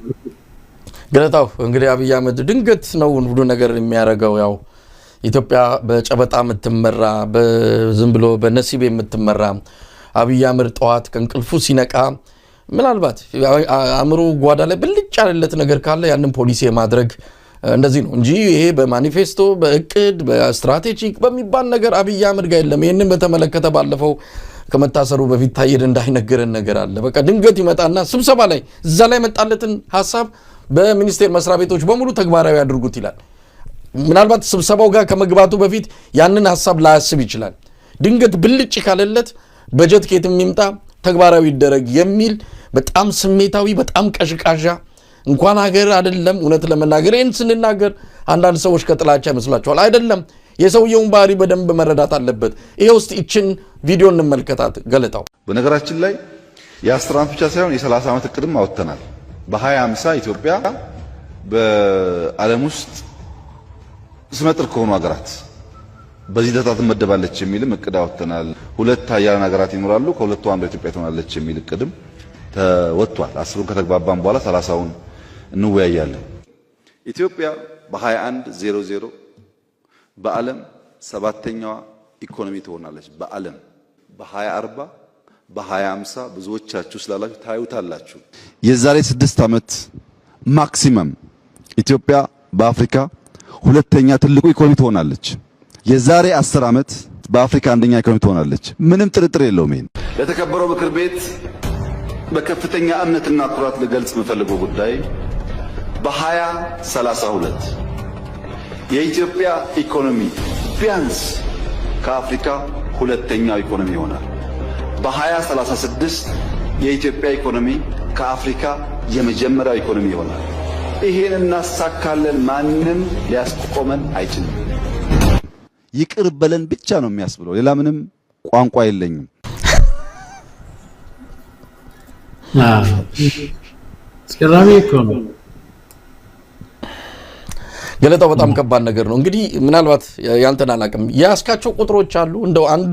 ገለታው፣ እንግዲህ አብይ አህመድ ድንገት ነው ሁሉ ነገር የሚያደርገው። ያው ኢትዮጵያ በጨበጣ የምትመራ፣ ዝም ብሎ በነሲብ የምትመራ፣ አብይ አህመድ ጠዋት ከእንቅልፉ ሲነቃ ምናልባት አእምሮ ጓዳ ላይ ብልጭ ያለለት ነገር ካለ ያንን ፖሊሲ የማድረግ እንደዚህ ነው እንጂ ይሄ በማኒፌስቶ፣ በእቅድ፣ በ strategic በሚባል ነገር አብይ አህመድ ጋር የለም። ይህንን በተመለከተ ባለፈው ከመታሰሩ በፊት ታዬ ደንደአ የነገረን ነገር አለ። በቃ ድንገት ይመጣና ስብሰባ ላይ እዛ ላይ መጣለትን ሀሳብ በሚኒስቴር መስሪያ ቤቶች በሙሉ ተግባራዊ አድርጉት ይላል። ምናልባት ስብሰባው ጋር ከመግባቱ በፊት ያንን ሀሳብ ላያስብ ይችላል። ድንገት ብልጭ ካለለት በጀት ከየትም ይምጣ ተግባራዊ ይደረግ የሚል በጣም ስሜታዊ፣ በጣም ቀዥቃዣ፣ እንኳን ሀገር አይደለም። እውነት ለመናገር ይህን ስንናገር አንዳንድ ሰዎች ከጥላቻ ይመስላቸዋል። አይደለም። የሰውየውን ባህሪ በደንብ መረዳት አለበት። ይሄ ውስጥ ይችን ቪዲዮ እንመልከታት። ገለጣው። በነገራችን ላይ የ10 ዓመት ብቻ ሳይሆን የ30 ዓመት እቅድም አወጥተናል። በ2050 ኢትዮጵያ በዓለም ውስጥ ስመጥር ከሆኑ ሀገራት በዚህ ደረጃ ትመደባለች የሚልም እቅድ አወጥተናል። ሁለት ሀያላን ሀገራት ይኖራሉ፣ ከሁለቱ አንዷ ኢትዮጵያ ትሆናለች የሚል እቅድም ተወጥቷል። 10ሩን ከተግባባን በኋላ 30ውን እንወያያለን። ኢትዮጵያ በ2100 በዓለም ሰባተኛዋ ኢኮኖሚ ትሆናለች። በዓለም በ2040፣ በ2050 ብዙዎቻችሁ ስላላችሁ ታዩታላችሁ። የዛሬ 6 ዓመት maximum ኢትዮጵያ በአፍሪካ ሁለተኛ ትልቁ ኢኮኖሚ ትሆናለች። የዛሬ 10 ዓመት በአፍሪካ አንደኛ ኢኮኖሚ ትሆናለች። ምንም ጥርጥር የለውም። ይሄን ለተከበረው ምክር ቤት በከፍተኛ እምነትና ኩራት ልገልጽ የምፈልገው ጉዳይ በ2032 የኢትዮጵያ ኢኮኖሚ ቢያንስ ከአፍሪካ ሁለተኛው ኢኮኖሚ ይሆናል። በ2036 የኢትዮጵያ ኢኮኖሚ ከአፍሪካ የመጀመሪያው ኢኮኖሚ ይሆናል። ይሄን እናሳካለን። ማንም ሊያስቆመን አይችልም። ይቅር በለን ብቻ ነው የሚያስብለው። ሌላ ምንም ቋንቋ የለኝም። አስገራሚ እኮ ነው። ገለጣው፣ በጣም ከባድ ነገር ነው። እንግዲህ ምናልባት ያንተን አላውቅም፣ የያዝካቸው ቁጥሮች አሉ። እንደው አንዱ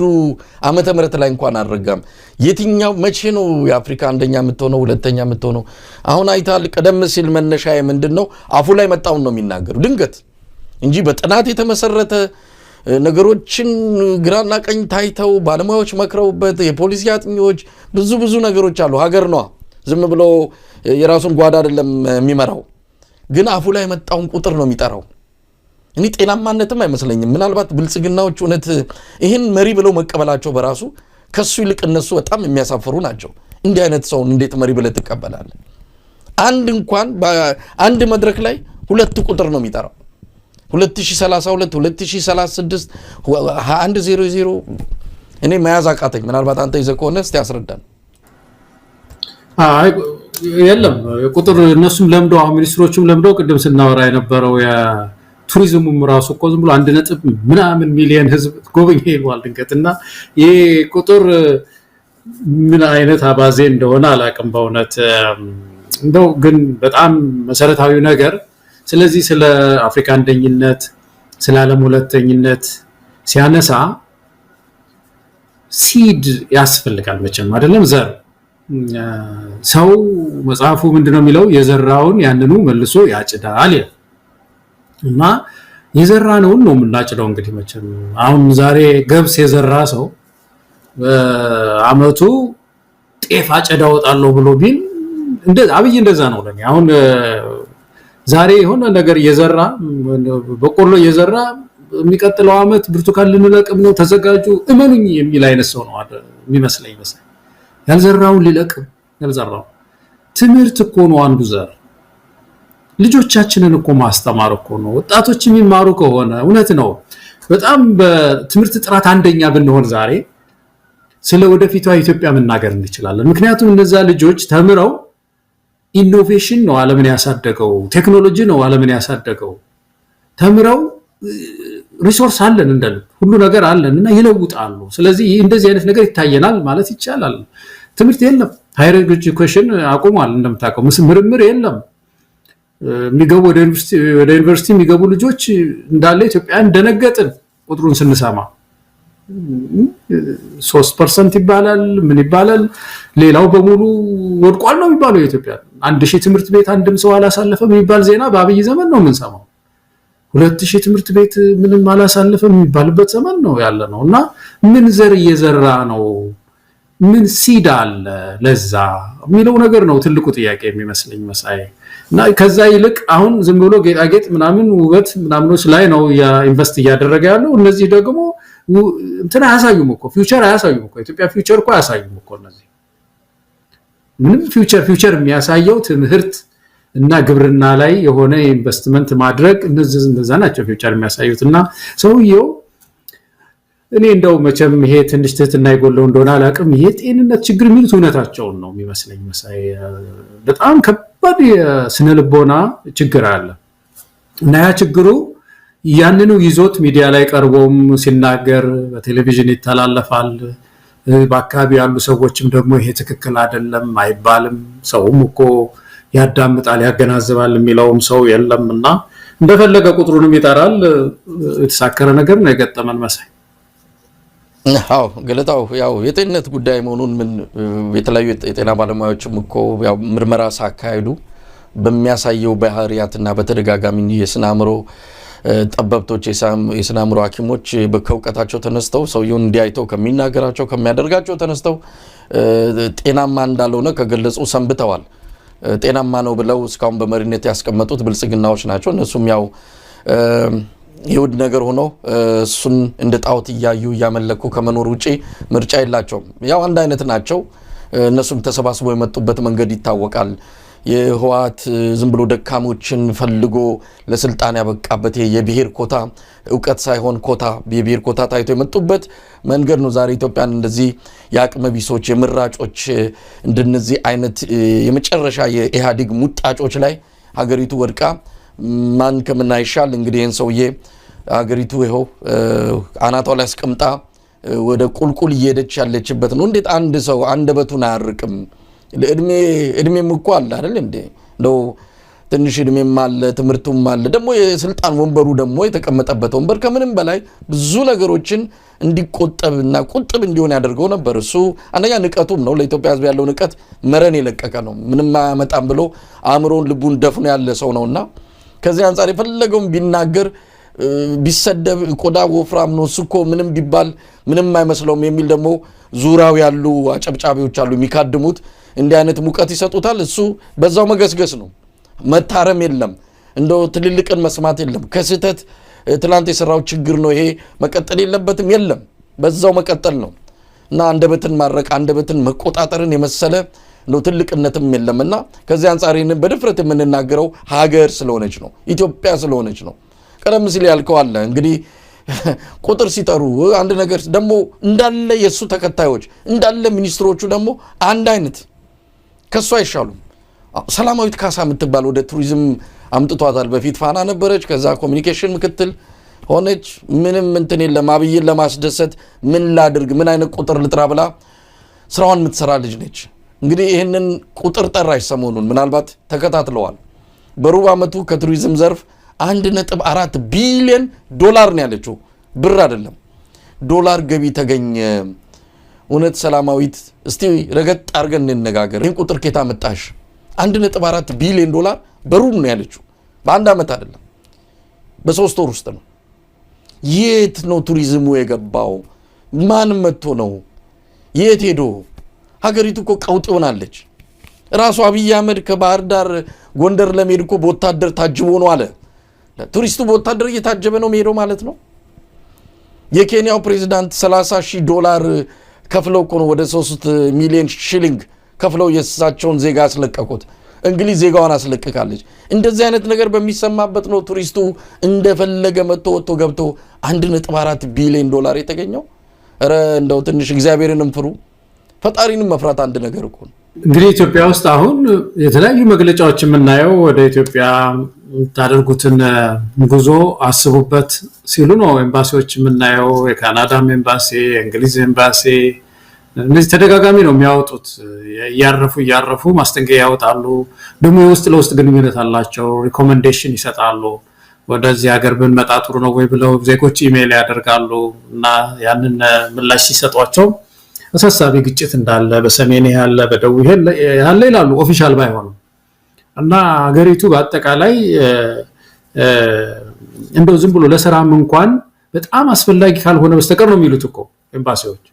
ዓመተ ምህረት ላይ እንኳን አልረጋም። የትኛው መቼ ነው የአፍሪካ አንደኛ የምትሆነው፣ ሁለተኛ የምትሆነው? አሁን አይታል። ቀደም ሲል መነሻ ምንድን ነው፣ አፉ ላይ መጣውን ነው የሚናገሩ ድንገት እንጂ በጥናት የተመሰረተ፣ ነገሮችን ግራና ቀኝ ታይተው፣ ባለሙያዎች መክረውበት፣ የፖሊሲ አጥኚዎች፣ ብዙ ብዙ ነገሮች አሉ። ሀገር ነዋ። ዝም ብሎ የራሱን ጓዳ አይደለም የሚመራው። ግን አፉ ላይ የመጣውን ቁጥር ነው የሚጠራው። እኔ ጤናማነትም አይመስለኝም። ምናልባት ብልጽግናዎች እውነት ይህን መሪ ብለው መቀበላቸው በራሱ ከሱ ይልቅ እነሱ በጣም የሚያሳፍሩ ናቸው። እንዲህ አይነት ሰውን እንዴት መሪ ብለህ ትቀበላለህ? አንድ እንኳን አንድ መድረክ ላይ ሁለት ቁጥር ነው የሚጠራው። 2032፣ 2036፣ 2100 እኔ መያዝ አቃተኝ። ምናልባት አንተ ይዘህ ከሆነ እስቲ አስረዳን። አይ የለም፣ ቁጥር እነሱም ለምደው፣ አሁን ሚኒስትሮቹም ለምደው፣ ቅድም ስናወራ የነበረው የቱሪዝሙም ራሱ እኮ ዝም ብሎ አንድ ነጥብ ምናምን ሚሊየን ህዝብ ጎበኘ ይሏል ድንገት። እና ይህ ቁጥር ምን አይነት አባዜ እንደሆነ አላውቅም በእውነት። እንደው ግን በጣም መሰረታዊው ነገር ስለዚህ ስለ አፍሪካ አንደኝነት፣ ስለ ዓለም ሁለተኝነት ሲያነሳ seed ያስፈልጋል መቼም፣ አይደለም? ዘር። ሰው መጽሐፉ ምንድነው የሚለው? የዘራውን ያንኑ መልሶ ያጭዳል ይላል። እና የዘራነውን ነው የምናጭደው። እንግዲህ መቼም አሁን ዛሬ ገብስ የዘራ ሰው በአመቱ ጤፍ አጨዳ ወጣለሁ ብሎ ቢል፣ እንደ አብይ እንደዛ ነው ለኔ። አሁን ዛሬ የሆነ ነገር እየዘራ፣ በቆሎ እየዘራ፣ የሚቀጥለው አመት ብርቱካን ልንለቅም ነው ተዘጋጁ እመኑኝ የሚል አይነት ሰው ነው የሚመስለኝ ይመስለኝ። ያልዘራውን ሊለቅም፣ ያልዘራው። ትምህርት እኮ ነው አንዱ ዘር። ልጆቻችንን እኮ ማስተማር እኮ ነው። ወጣቶች የሚማሩ ከሆነ፣ እውነት ነው፣ በጣም በትምህርት ጥራት አንደኛ ብንሆን ዛሬ ስለ ወደፊቷ ኢትዮጵያ መናገር እንችላለን። ምክንያቱም እነዛ ልጆች ተምረው፣ innovation ነው ዓለምን ያሳደገው፣ ቴክኖሎጂ ነው ዓለምን ያሳደገው። ተምረው resource አለን፣ እንደልብ ሁሉ ነገር አለን እና ይለውጣሉ። ስለዚህ እንደዚህ አይነት ነገር ይታየናል ማለት ይቻላል። ትምህርት የለም፣ higher education አቁሟል እንደምታውቀው፣ ምርምር የለም። የሚገቡ ወደ ዩኒቨርሲቲ የሚገቡ ልጆች እንዳለ ኢትዮጵያን ደነገጥን ቁጥሩን ስንሰማ። 3% ይባላል፣ ምን ይባላል፣ ሌላው በሙሉ ወድቋል ነው የሚባለው። የኢትዮጵያ 1000 ትምህርት ቤት አንድም ሰው አላሳለፈም የሚባል ዜና በአብይ ዘመን ነው የምንሰማው። 2000 ትምህርት ቤት ምንም አላሳለፈም የሚባልበት ዘመን ነው ያለ ነው። እና ምን ዘር እየዘራ ነው? ምን seed አለ ለዛ የሚለው ነገር ነው ትልቁ ጥያቄ የሚመስለኝ መሳይ። እና ከዛ ይልቅ አሁን ዝም ብሎ ጌጣጌጥ ምናምን ውበት ምናምኖች ላይ ነው invest እያደረገ ያለው። እነዚህ ደግሞ እንትን አያሳዩም እኮ፣ future አያሳዩም እኮ፣ ኢትዮጵያ future እኮ አያሳዩም እኮ እነዚህ ምንም። Future የሚያሳየው ትምህርት እና ግብርና ላይ የሆነ ኢንቨስትመንት ማድረግ፣ እነዚህ እንደዛ ናቸው future የሚያሳዩት። እና ሰውየው እኔ እንደው መቼም ይሄ ትንሽ ትህትና የጎለው እንደሆነ አላውቅም። ይሄ ጤንነት ችግር የሚሉት እውነታቸውን ነው የሚመስለኝ መሳይ። በጣም ከባድ የስነ ልቦና ችግር አለ እና ያ ችግሩ ያንኑ ይዞት ሚዲያ ላይ ቀርቦም ሲናገር በቴሌቪዥን ይተላለፋል። በአካባቢ ያሉ ሰዎችም ደግሞ ይሄ ትክክል አይደለም አይባልም። ሰውም እኮ ያዳምጣል፣ ያገናዝባል የሚለውም ሰው የለም እና እንደፈለገ ቁጥሩንም ይጠራል። የተሳከረ ነገር ነው የገጠመን መሳይ። አዎ ገለታው፣ ያው የጤንነት ጉዳይ መሆኑን ምን የተለያዩ የጤና ባለሙያዎችም እኮ ያው ምርመራ ሳካሄዱ በሚያሳየው ባህሪያትና በተደጋጋሚ የስነ አእምሮ ጠበብቶች፣ የስነ አእምሮ ሐኪሞች ከእውቀታቸው ተነስተው ሰውየውን እንዲያይተው ከሚናገራቸው ከሚያደርጋቸው ተነስተው ጤናማ እንዳልሆነ ከገለጹ ሰንብተዋል። ጤናማ ነው ብለው እስካሁን በመሪነት ያስቀመጡት ብልጽግናዎች ናቸው። እነሱም ያው የውድ ነገር ሆኖ እሱን እንደ ጣዖት እያዩ እያመለኩ ከመኖር ውጪ ምርጫ የላቸውም። ያው አንድ አይነት ናቸው። እነሱም ተሰባስበው የመጡበት መንገድ ይታወቃል። የህወሓት ዝም ብሎ ደካሞችን ፈልጎ ለስልጣን ያበቃበት የብሔር ኮታ፣ እውቀት ሳይሆን ኮታ፣ የብሔር ኮታ ታይቶ የመጡበት መንገድ ነው። ዛሬ ኢትዮጵያን እንደዚህ የአቅመ ቢሶች፣ የምራጮች፣ እንደነዚህ አይነት የመጨረሻ የኢህአዴግ ሙጣጮች ላይ ሀገሪቱ ወድቃ ማን ከምን አይሻል እንግዲህ ይህን ሰውዬ ሀገሪቱ ይኸው አናቷ ላይ አስቀምጣ ወደ ቁልቁል እየሄደች ያለችበት ነው። እንዴት አንድ ሰው አንደበቱን አያርቅም? እድሜም እኮ አለ አይደል እንዴ? እንደው ትንሽ እድሜም አለ፣ ትምህርቱም አለ። ደግሞ የስልጣን ወንበሩ ደግሞ የተቀመጠበት ወንበር ከምንም በላይ ብዙ ነገሮችን እንዲቆጠብና ቁጥብ እንዲሆን ያደርገው ነበር። እሱ አንደኛ ንቀቱም ነው። ለኢትዮጵያ ሕዝብ ያለው ንቀት መረን የለቀቀ ነው። ምንም አያመጣም ብሎ አእምሮን ልቡን ደፍኖ ያለ ሰው ነውና ከዚህ አንጻር የፈለገውን ቢናገር፣ ቢሰደብ፣ ቆዳ ወፍራም ነው እሱ እኮ ምንም ቢባል ምንም አይመስለውም የሚል ደግሞ ዙሪያው ያሉ አጨብጫቢዎች አሉ የሚካድሙት። እንዲህ አይነት ሙቀት ይሰጡታል። እሱ በዛው መገስገስ ነው። መታረም የለም፣ እንደው ትልልቅን መስማት የለም። ከስህተት ትላንት የሰራው ችግር ነው ይሄ መቀጠል የለበትም የለም፣ በዛው መቀጠል ነው። እና አንደበትን ማድረቅ፣ አንደበትን መቆጣጠርን የመሰለ እንደው ትልቅነትም የለም። እና ከዚህ አንጻር ይህንን በድፍረት የምንናገረው ሀገር ስለሆነች ነው፣ ኢትዮጵያ ስለሆነች ነው። ቀደም ሲል ያልከው አለ እንግዲህ፣ ቁጥር ሲጠሩ አንድ ነገር ደግሞ እንዳለ የእሱ ተከታዮች እንዳለ ሚኒስትሮቹ ደግሞ አንድ አይነት ከእሱ አይሻሉም። ሰላማዊት ካሳ የምትባል ወደ ቱሪዝም አምጥቷታል። በፊት ፋና ነበረች፣ ከዛ communication ምክትል ሆነች። ምንም እንትን የለም። አብይን ለማስደሰት ምን ላድርግ፣ ምን አይነት ቁጥር ልጥራ ብላ ስራዋን የምትሰራ ልጅ ነች። እንግዲህ ይህንን ቁጥር ጠራች ሰሞኑን፣ ምናልባት ተከታትለዋል። በሩብ ዓመቱ ከቱሪዝም ዘርፍ 1.4 ቢሊዮን ዶላር ነው ያለችው፣ ብር አይደለም፣ ዶላር ገቢ ተገኘ። እውነት ሰላማዊት፣ እስቲ ረገጥ አድርገን እንነጋገር። ይህን ቁጥር ኬታ መጣሽ? 1.4 ቢሊዮን ዶላር በሩብ ነው ያለችው፣ በአንድ ዓመት አይደለም፣ በ3 ወር ውስጥ ነው። የት ነው ቱሪዝሙ የገባው? ማን መጥቶ ነው? የት ሄዶ? ሀገሪቱ እኮ ቀውጥ ሆናለች። ራሱ አብይ አህመድ ከባህር ዳር ጎንደር ለመሄድ እኮ በወታደር ታጅቦ ነው አለ። ቱሪስቱ በወታደር እየታጀበ ነው የሚሄደው ማለት ነው። የኬንያው ፕሬዚዳንት 30 ሺህ ዶላር ከፍለው እኮ ነው፣ ወደ 3 ሚሊዮን ሺሊንግ ከፍለው የእሳቸውን ዜጋ አስለቀቁት። እንግሊዝ ዜጋዋን አስለቅቃለች። እንደዚህ አይነት ነገር በሚሰማበት ነው ቱሪስቱ እንደፈለገ መጥቶ ወጥቶ ገብቶ 1.4 ቢሊዮን ዶላር የተገኘው። ኧረ እንደው ትንሽ እግዚአብሔርንም ፍሩ፣ ፈጣሪንም መፍራት አንድ ነገር እኮ ነው። እንግዲህ ኢትዮጵያ ውስጥ አሁን የተለያዩ መግለጫዎች የምናየው ወደ ኢትዮጵያ የምታደርጉትን ጉዞ አስቡበት ሲሉ ነው ኤምባሲዎች የምናየው። የካናዳም ኤምባሲ፣ የእንግሊዝ ኤምባሲ እነዚህ ተደጋጋሚ ነው የሚያወጡት። እያረፉ እያረፉ ማስጠንቀቂያ ያወጣሉ። ደግሞ የውስጥ ለውስጥ ግንኙነት አላቸው። Recommendation ይሰጣሉ። ወደዚህ ሀገር ብንመጣ ጥሩ ነው ወይ ብለው ዜጎች ኢሜይል ያደርጋሉ እና ያንን ምላሽ ሲሰጧቸው አሳሳቢ ግጭት እንዳለ በሰሜን ያለ በደቡብ ያለ ይላሉ። Official ባይሆንም እና ሀገሪቱ በአጠቃላይ እንደው ዝም ብሎ ለስራም እንኳን በጣም አስፈላጊ ካልሆነ በስተቀር ነው የሚሉት እኮ ኤምባሲዎች።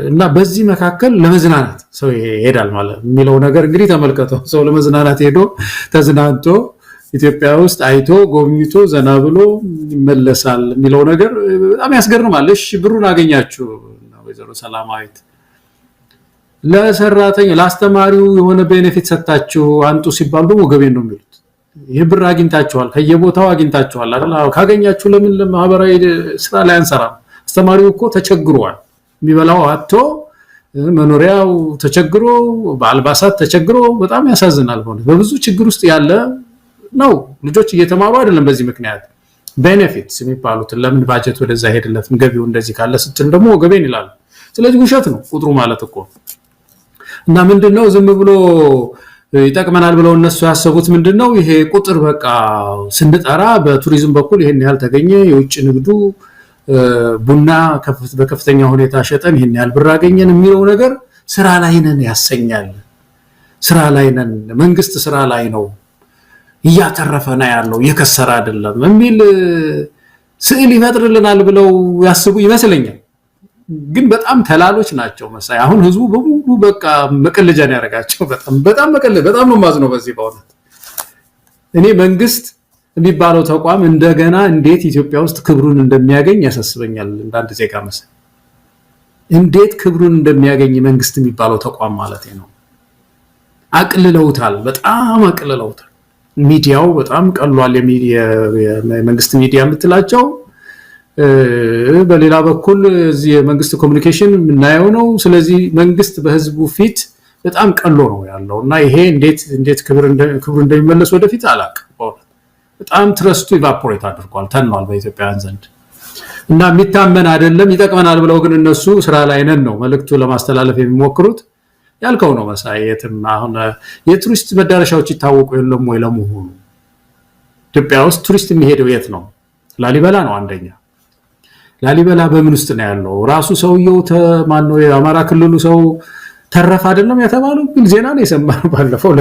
እና በዚህ መካከል ለመዝናናት ሰው ይሄዳል ማለት የሚለው ነገር እንግዲህ ተመልከተው። ሰው ለመዝናናት ሄዶ ተዝናንቶ ኢትዮጵያ ውስጥ አይቶ ጎብኝቶ ዘና ብሎ ይመለሳል የሚለው ነገር በጣም ያስገርማል። እሺ፣ ብሩን አገኛችሁ ወይዘሮ ሰላማዊት፣ ለሰራተኛ ለአስተማሪው የሆነ benefit ሰጣችሁ አንጡ ሲባሉ ደግሞ ወገቤን ነው የሚሉት። ይህ ብር አግኝታችኋል፣ ከየቦታው አግኝታችኋል አይደል? ካገኛችሁ ለምን ለማህበራዊ ስራ ላይ አንሰራም? አስተማሪው እኮ ተቸግሯል። የሚበላው አጥቶ፣ መኖሪያው ተቸግሮ፣ በአልባሳት ተቸግሮ በጣም ያሳዝናል። በብዙ ችግር ውስጥ ያለ ነው። ልጆች እየተማሩ አይደለም። በዚህ ምክንያት benefits የሚባሉትን ለምን ባጀት ወደዛ ሄድለትም ገቢው እንደዚህ ካለ ስትል ደግሞ ወገቤን ይላሉ። ስለዚህ ውሸት ነው ቁጥሩ ማለት እኮ። እና ምንድነው ዝም ብሎ ይጠቅመናል ብለው እነሱ ያሰቡት ምንድነው? ይሄ ቁጥር በቃ ስንጠራ በቱሪዝም በኩል ይሄን ያህል ተገኘ፣ የውጭ ንግዱ ቡና በከፍተኛ ሁኔታ ሸጠን ይሄን ያህል ብር አገኘን የሚለው ነገር ስራ ላይ ነን ያሰኛል። ስራ ላይ ነን፣ መንግስት ስራ ላይ ነው፣ እያተረፈ ነው ያለው፣ እየከሰረ አይደለም የሚል ስዕል ይፈጥርልናል ብለው ያስቡ ይመስለኛል። ግን በጣም ተላሎች ናቸው መሳይ። አሁን ህዝቡ በሙሉ በቃ መቀለጃ ነው ያደረጋቸው። በጣም በጣም መቀለጃ፣ በጣም ነው የማዝነው በዚህ በእውነት። እኔ መንግስት የሚባለው ተቋም እንደገና እንዴት ኢትዮጵያ ውስጥ ክብሩን እንደሚያገኝ ያሳስበኛል። እንደ አንድ ዜጋ መሳይ፣ እንዴት ክብሩን እንደሚያገኝ መንግስት የሚባለው ተቋም ማለት ነው። አቅልለውታል፣ በጣም አቅልለውታል። ሚዲያው በጣም ቀሏል። የመንግስት ሚዲያ የምትላቸው፣ በሌላ በኩል እዚህ የመንግስት communication የምናየው ነው። ስለዚህ መንግስት በህዝቡ ፊት በጣም ቀሎ ነው ያለው እና ይሄ እንዴት እንዴት ክብሩ እንደሚመለስ ወደፊት አላውቅም። በጣም trust ኡ evaporate አድርጓል፣ ተኗል በኢትዮጵያውያን ዘንድ እና የሚታመን አይደለም። ይጠቅመናል ብለው ግን እነሱ ስራ ላይ ነን ነው መልእክቱ ለማስተላለፍ የሚሞክሩት። ያልከው ነው መሳይ። የትም አሁን የቱሪስት መዳረሻዎች ይታወቁ የለም ወይ ለመሆኑ? ኢትዮጵያ ውስጥ ቱሪስት የሚሄደው የት ነው? ላሊበላ ነው አንደኛ። ላሊበላ በምን ውስጥ ነው ያለው? ራሱ ሰውየው ማነው የአማራ ክልሉ ሰው ተረፈ አይደለም የተባለው? ግን ዜና ነው የሰማነው ባለፈው።